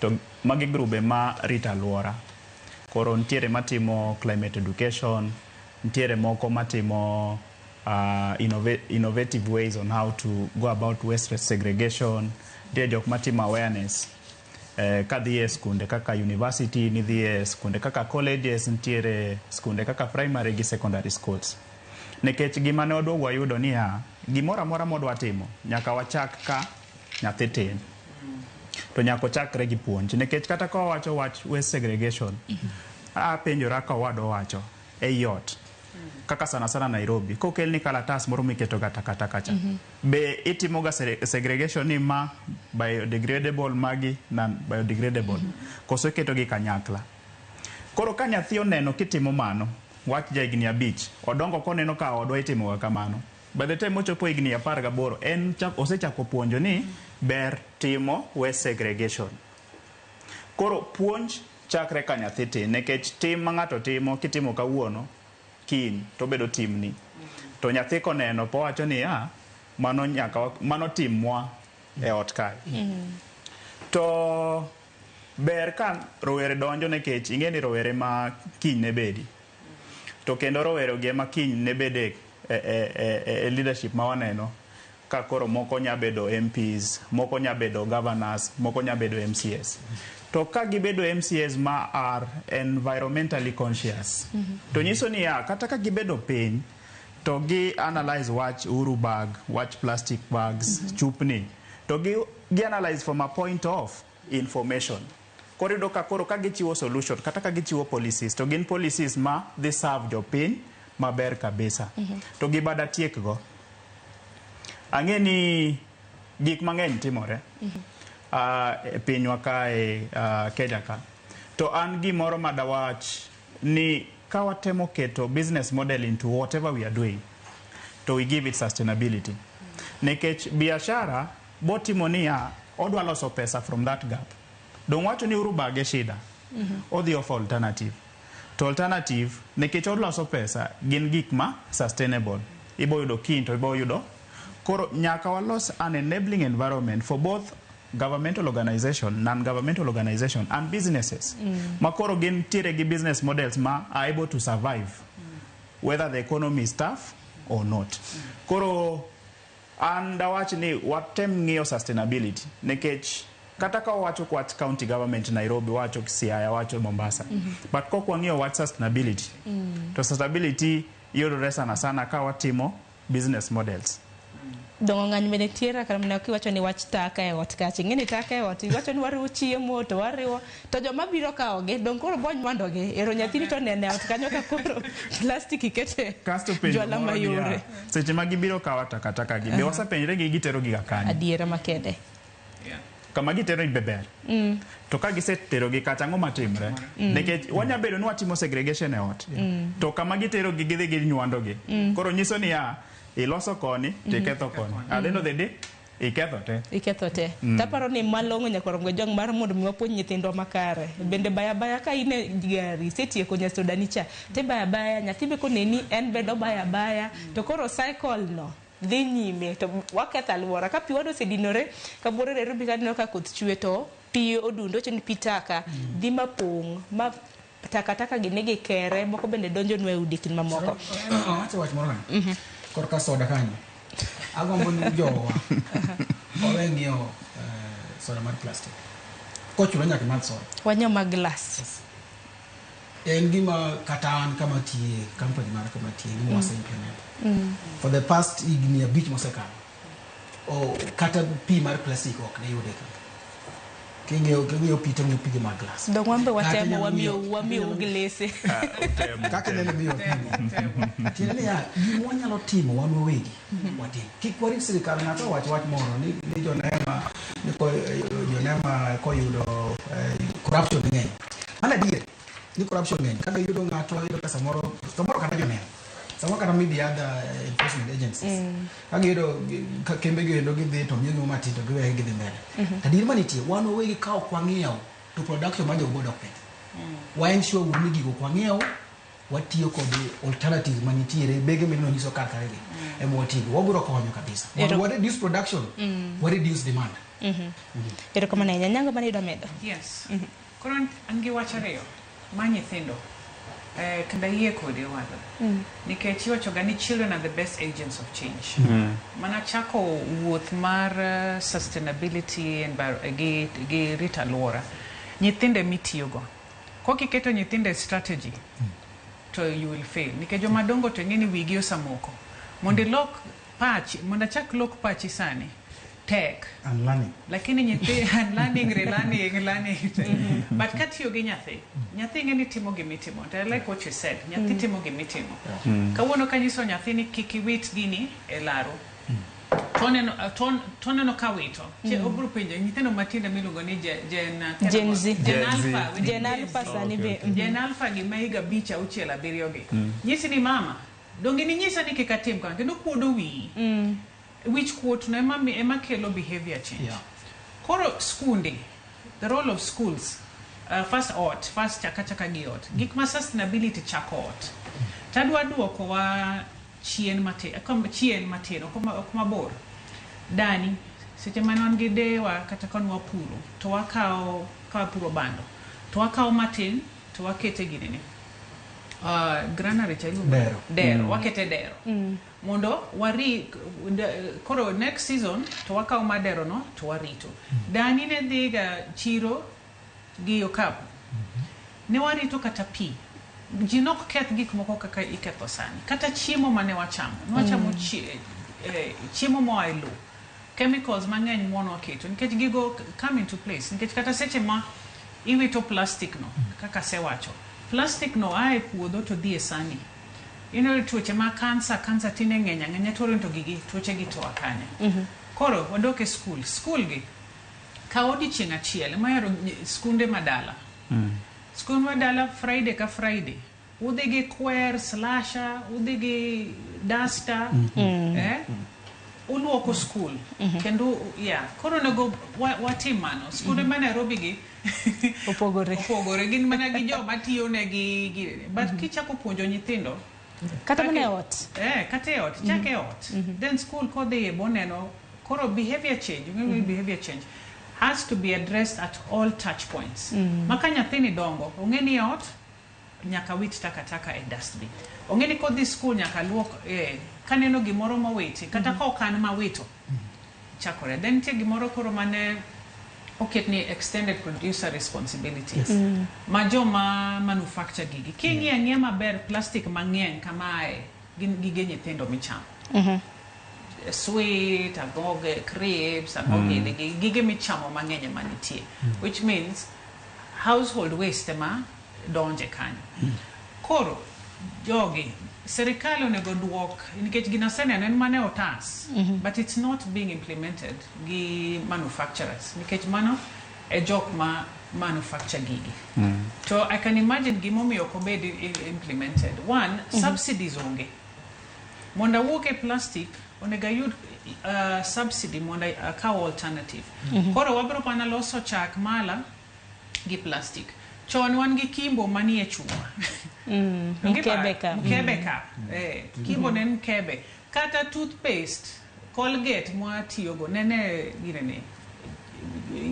To magi grube ma rito alwora. Koro nitiere matimo climate education, nitiere moko matimo innovative ways on how to go about waste segregation, nitie jok matimo awareness kadhi e skunde kaka university, nidhi e skunde kaka colleges, nitiere skunde kaka primary gi secondary schools. Nikech gima ne waduogo wayudo niya, gimoro amora modwa timo, nyaka wachak ka nyathi tin. To nyaka ochakre gi puonj. Nikech kata ka wawacho wach waste segregation, apenjora ka owadwa owacho, ei ot, kaka sana sana Nairobi, kokelni kalatas moro miketo ga takataka cha, be itimo ga segregation ni ma biodegradable magi non biodegradable, koso iketo gi kanyakla? Koro ka nyathi oneno kitimo mano, wach ja higni 5, odongo koneno ka odwa itimo ga kamano. By the time ochopo higni 18, en osechako puonjo ni ber timo waste segregation. Koro puonj chakre ka nyathi tin, nikech tim ma ng'ato timo kitimo kawuono, kiny to obedo timni. To nyathi koneno powacho ni ya, mano nyaka mano timwa e ot kae. To ber ka rowere donjo nikech ing'e ni rowere ma kiny ne bedi. To kendo rowere gi ema kiny ne bede e leadership ma waneno ka koro moko nya bedo MPs, moko nya bedo governors, moko nya bedo MCAs. To ka gibedo MCAs ma are environmentally conscious, to nyiso niya, kata ka gibedo piny, to gi analyze wach uru bag, wach plastic bags, chupni, to gi analyze from a point of information. Koro iyudo ka koro ka gichiwo solution, kata ka gichiwo policies, to gin policies ma dhi serve jopiny maber kabisa. To gima datiekgo, ang'e ni gik mang'eny timore e pinywa kae, Kenya ka. To an gimoro madawach ni ka watemo keto business model into whatever we are doing, to we give it sustainability. Nikech biashara botimo niya, odwa loso pesa from that gap. Dong wacho ni uru bage shida. Odhi offer alternative. To alternative, nikech oloso pesa, gin gik ma sustainable. Ibo yudo kiny to ibo yudo. Koro nyaka walos an enabling environment for both governmental organization, non-governmental organization and businesses. Ma koro gin tiere gi business models ma are able to survive whether the economy is tough or not. Koro an dawach ni watem ng'iyo sustainability nikech kata ka wawacho wach county government Nairobi, wacho Siaya, wacho Mombasa, but kok wang'iyo wach sustainability, to sustainability yudore sana sana ka watimo business models. Dongo ng'any bende nitiere kata mana kiwacho ni wach taka e ot kacha. Ing'e ni taka e ot, iwacho ni wariwo chiemo to wariwo to joma biro kawogi dong koro bony mandogi. Ero nyathini to nene e ot kanyo ka koro plastic ikete Kasto penjo jwala moro niya, mayore. seche ma gibiro kawo takataka gi, be wasepenjre gi gitero gi ga kanye? Adiera makende. Kama gitero be ber. To ka gisetero gi kacha, ang'o matimre? Nikech wanya bedo ni watimo segregation e ot. To kama gitero gi gidhi ginywando gi. Koro nyiso niya, iloso koni to iketho koni. At the end of the day, iketho te. Iketho te. Taparo ni malong'o nyaka rom gojwang' mar mondo mi wapuonj nyithindwa makare. Bende baya baya ka in e gari isetieko nyasodani cha, tibaya baya nyathi be koneni en bende obaya baya to koro cycle no dhi nyime to waketho alwora. Ka pi wado osedinore kabuore Nairobi ka aneno ka koth chwe to pi odundo wacho ni pi taka dhi mapong' ma takataka gi nigi kere moko bende donjonwa e udi kinde mamoko. Awacho wach moro kanyo. Korka soda kanyo. Agombo ni jowa owe ng'iewo soda mar plastic. Kochuno nyaka imadh soda. Wanyiew mag glass. En gima kata an kama tiye, company mara kama tiye, gima wase implement. For the past higni 5 mosekalo, kata pi mar plastic ok ne yude ka. King'iyo pi to ng'iyo pige mag glass. Dong wan be Kata watemo inyalo wamiyo glese. Kaka ineno miyo pi. Tiende niya, gima wanyalo timo wan wawegi, watim. Kik warit sirikal ng'ato owach wach moro ni jonema, ni jonema koyudo corruption ng'eny. Mano adier, ni corruption ng'eny. Kaka iyudo ng'ato yudo pesa moro, samoro kata joneno. Samoro kata maybe other enforcement agencies. Ka giyudo kembe gi endo gidhi to miyogi matin to giweye gidhi mbele. To adier manitie, wan wawegi ka ok wang'iewo to production mar jogo dok piny. Wa ensure uru ni gigo ok wang'iewo, watiyo kod alternatives manitiere, bege mineno nyiso kar kae gi, ema watigo. Wabiro konyo kabisa. Mondo wa reduce production, wa reduce demand. Erokamano ahinya. Nyango mane idwa medo? Yes. Koro an gi wach ariyo ma nyithindo. Kendo ayie kodi owadwa. Nikech iwacho ga ni children are the best agents of change. Mana chako wuoth mar sustainability gi rito alwora. Nyithindo emitiyogo. Kokiketo nyithindo e strategy, to you will fail. Nikech joma dongo to ing'e ni wigi osamoko. Mondo ilok pachi, mondo achak lok pachi sani, tek. And learning. Lakini nyithi, and learning, relearning, learning. But katiyo gi nyathi, nyathi ing'e ni timo gimitimo. And I like what you said. Nyathi timo gimitimo. Kawuono kanyiso nyathi ni kik iwit gini e laro. To oneno ka wito. Obiro penjo nyithindo matindo miluongo ni Gen Gen Z. Gen Gen Z. Alpha. We need Gen Alpha sani be. Gen Alpha gi ma higa 5, 6, 7 gi. Nyisi ni mama, donge ninyisa ni kik atim kama kendo kuodo wiyi. Wich kuot no ema kelo behavior change. Koro skunde, the role of schools, first ot, first chaka chaka gi ot. Gik ma sustainability chako ot. Tadwa duoko wa chien matin, chien matin, ok mabor. Dani, seche mane wan gi dewa kata ka wapuro, to wakawo, ka wapuro bando, to wakawo matin, to wakete ginene. Granary cha iluongo? Dero. Dero, wakete dero. Mondo wari koro next season to wakawo madero no to warito. Dani ne dhiga chiro gi okapu. Ne warito kata pi. Ji nok keth gik moko kaka iketho sani. Kata chiemo mane wachamo. Ne wachamo chiemo moa e lowo. Chemicals mang'eny mwanwa keto nikech gigo come into place. Nikech kata seche ma iwito plastic no, kaka asewacho. Plastic no a e puodho to dhi e sani. Ineno tuoche ma kansa, kansa tinde ng'eny ang'enya tuoro to gigi tuoche gi to kanye. Koro wadok e skul, skul gi kaw odiochieng' achiel ema ahero skunde madala. Skul madala Friday ka Friday udhi gi kwer, slasher, udhi gi duster, uluoko skul kendo yeah, koro onego watim mano. Skunde ma Nairobi gi opogore, opogore gin mana gi joma tiyo negi gi, but kichako puonjo nyithindo kata mana e ot, kata e ot, chak e ot, then school kodhiye boneno. Koro behavior change, behavior change has to be addressed at all touch points. Ma ka nyathini dongo, ong'e ni e ot nyaka wit takataka e dustbin, ong'e ni kodhi school nyaka luok, kaneno gimoro mowiti kata ka ok an mawito chakore. Then nitie gimoro koro mane oket ni extended producer responsibility. Ma joma manufacture gigi, king'iyo ang'iya maber, plastic mang'eny kamae gin gige nyithindo michamo, sweet, agoge, crisps, agoge, gige michamo mang'eny ema nitie, which means household waste ema donje kanyo. Koro jogi, serikal onego duok, nikech gino aseneno en mana e otas, but it's not being implemented gi manufacturers, nikech mano e jok ma manufacture gigi. To I can imagine gimomiyo ok obed implemented. One, subsidies onge. Mondo awuok e plastic, onego ayud subsidy mondo akaw alternative. Koro wabiro mana loso chak mala gi plastic. Chon wan gi Kimbo manie chuma. Mkebe ka. Mkebe ka. Kimbo ne en mkebe. Kata toothpaste, Colgate mwatiyogo nene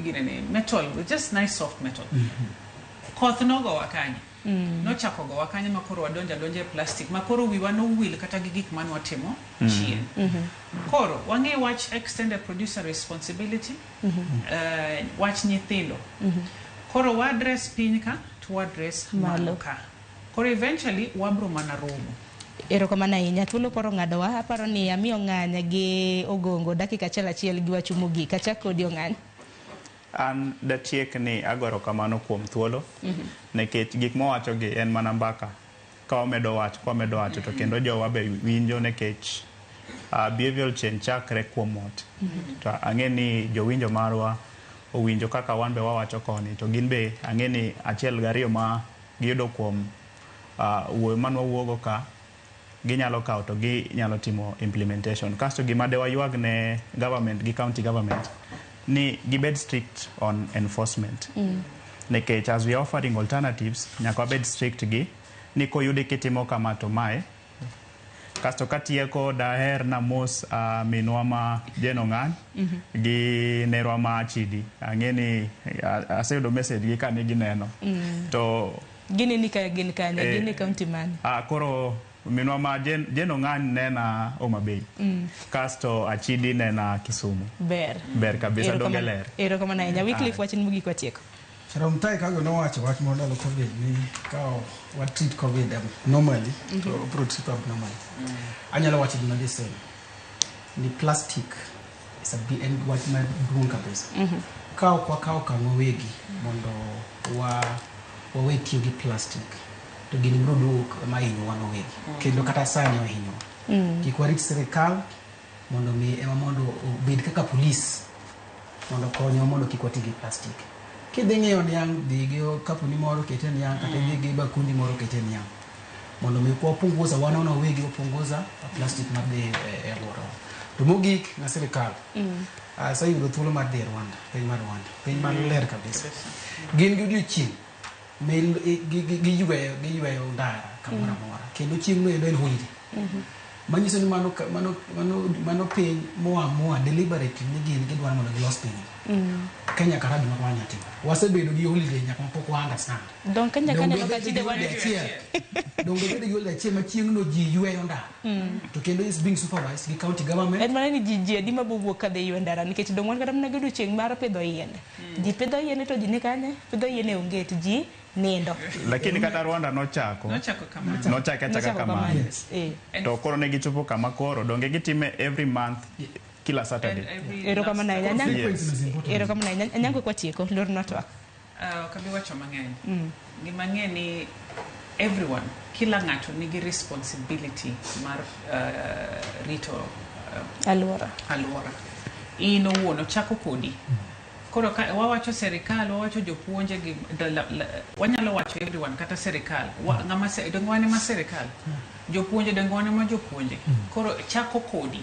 ginene metal, just nice soft metal. Koth nogowa kanye. Nochako gowa kanye ma koro wadonjo adonja e plastic, ma koro wiwa nowil kata gi gik mane watimo chien. Koro wang'e wach extended producer responsibility, wach nyithindo. Koro wa address piny ka to wa address malo ka. Koro eventually wabro mana romo. Erokamano ahinya. Thuolo koro ng'adowa. Aparo ni amiyo Ng'any gi Ogongo dakika achiel achiel gi wach mogik. Achak kodi, Ong'any. An datiek ni agoro kamano kuom thuolo, nikech gik mowacho gi en mana mbaka. Ka wamedo wacho, ka wamedo wacho to kendo jowa be winjo, nikech behavioral change chakre kuom ot. To ang'e ni jowinjo marwa owinjo kaka wan be wawacho koni, to gin be ang'e ni achiel gariyo ma giyudo kuom wuoyo manwa wuogo ka ginyalo kawo to ginyalo timo implementation. Kasto gima de waywag ne government gi county government ni gibed strict on enforcement, nikech as we are offering alternatives, nyaka wabed strict gi ni koyudi kitimo kama to mae. Kasto katieko, daher namos minwa ma Jane Ong'any gi nerwa ma Achidi. Ang'e ni aseyudo message gi kane gineno to Gini ni ka gin kanye? Gin e county mane? Koro minwa ma Jane Ong'any nena Homa Bay, kasto Achidi nena Kisumu. Ber. Ber kabisa, donge ler? Erokamano ahinya. Wycliffe, wachni mogik watieko. Sharon Mutai Kago nowacho wach moro ndalo Covid ni ka wa treat Covid normally, to obiro treat abnormally. Anyalo wacho gima the same. Ni plastic is a en wach maduong' kabisa. Ka ok wakawo okang' wawegi mondo wa wawe tiyo gi plastic, to gini biro duogo ma hinyo wan wawegi. Kendo kata sani ohinyowa. Kik warit sirikal mondo mi ema mondo obed kaka polis mondo okonywa mondo kik wati gi plastic. Kidhi ng'iewo niang', dhi gi kapuni moro kete niang', kata idhi gi bakundi moro kete niang'. Mondo mi wapunguza wan wawegi wapunguza plastic madhi e alworawa. To mogik na sirikal, aseyudo thuolo mar dhi e Rwanda, piny mar Rwanda, piny maler kabisa. Gin gi odiochieng' giyweyo ndara kamoro amora, kendo chieng'no endo en holiday. Manyiso ni mano piny moamua deliberately ni gin gidwaro mondo gilos pinygi. Kenya kara gima kamano nyalo timore. Wasebedo gi holiday nyaka ma pok wa understand. Dong Kenya Donge kaneno ka obed ji gi de holiday achiel. Donge obed gi holiday achiel ma chieng'no ji yweyo ndara. To kendo is being supervised gi county government. En mana ni ji adi mabowuok kadhi ywe ndara, nikech dong wan kata mana gi odiochieng' mar pidho yiende. Ji pidho yiende to ji ni kanye? Pidho yien e onge to ji nindo. Lakini kata Rwanda nochako. Nochako kamano. Nochako achaka Nochako kamano. kamano. To koro ne gichopo kama koro donge gitime every month, kila Saturday. Erokamano ahinya. Anyango. Yes. Erokamano ahinya. Anyango, kwatieko, lornwa twak. Ok abi wacho mang'eny. Gima ang'e ni Everyone, kila ng'ato nigi responsibility mar rito Alwora. Alwora. In owuon ochako kodi. Koro ka wawacho serikal, wawacho jopuonje gi wanyalo wacho everyone kata serikal. Ng'ama se, donge wan ema serikal? Jopuonje donge wan ema jopuonje? Koro chako kodi.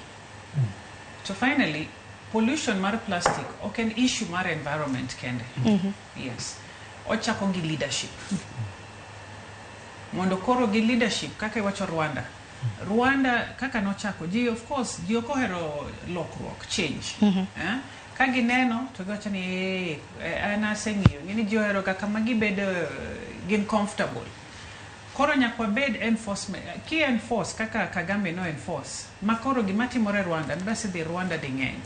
To finally, pollution mar plastic ok en issue mar environment kende. Yes. Ochako gi leadership. Mondo koro gi leadership kaka iwacho Rwanda. Rwanda kaka nochako ji, of course ji ok ohero lokruok, change. Eh? Ka gineno to giwacho ni "Eh, an aseng'iyo ng'eni ji ohero ga kama gibedo gin comfortable." Koro nyaka wabed enforcement ki enforce kaka Kagame no enforce ma koro gima timore Rwanda nwasedhi Rwanda ding'eny.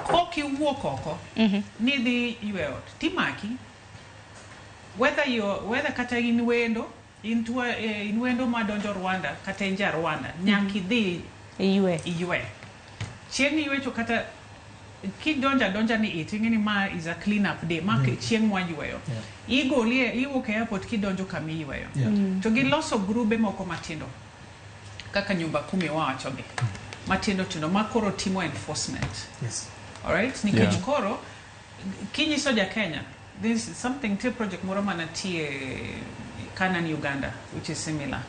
Kok iwuok oko ni dhi ywe ot timaki, whether you whether kata in wendo in tua, in wendo madonjo Rwanda kata in ja Rwanda, nyaka idhi iywe. Iywe chieng' ywecho kata kidonjo adonja ni it ing'e ni ma is a clean up day ma chieng' mwayweyo igolie iwuok e airport kidonjo kama iyweyo. To giloso grube moko matindo kaka nyumba kumi wawachogi matindo tindo ma koro timo enforcement. Alright, nikech koro kinyiso ja Kenya there's something, nitie project moro manatie Kanan Uganda which is similar.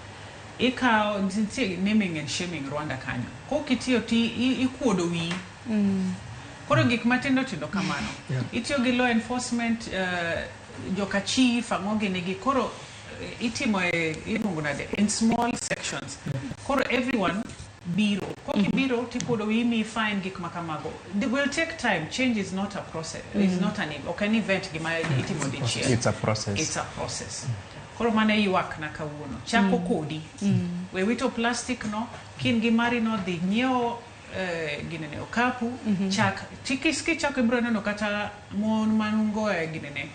Ikawo nitie naming and shaming Rwanda kanyo kokitiyo ti ikuodo wiyi. Koro gik matindo tindo kamano itiyo gi law enforcement, joka chief ang'o gini gi koro itimo e iluongo nade in small sections. Koro everyone biro kokibiro tikuodo wiyi miyi fine gik ma kamago. It will take time. Change is not a process, is not an ok an event gima itimo dichiel. It's a process. It's a process. Koro mano e ywak na kawuono chako kodi we wito plastic no kin gi mari no dhi nyiewo ginene okapu chak tikis kichako ibiro neno kata mon manungo e ginene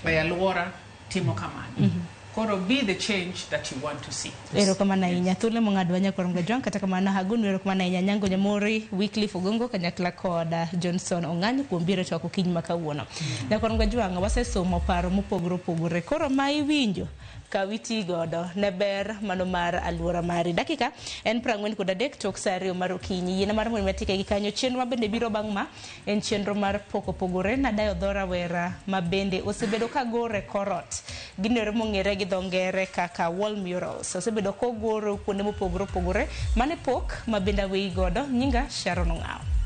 e alwora timo kamano. Koro be the change that you want to see. Erokamano ahinya thuolo mong'adwa nyakwar Mgajwang'. Kata kamano agonu erokamano ahinya Nyango Nyamori, Wycliffe Ogongo kanyakla kod Johnson Ong'any kuom biro e twak okinyi ma kawuono. Nyakwar Mgajwang', wasesomo paro mopogore opogore, koro ma iwinjo kaw iti godo ne ber mano mar aluora mari. Dakika en 43 tok sa 2 mar okinyi. Yiena mar mondo matike gi kanyo chenro ma bende biro bang' ma en chenro mar pok opogore nadayo dho rawera ma bende osebedo ka gore korot ginere mong'ere gi dho ngere kaka wall murals osebedo kogoro kuonde mopogore opogore. Mane pok ma bende aweyi godo. Nyinga Sharon Ong'awo.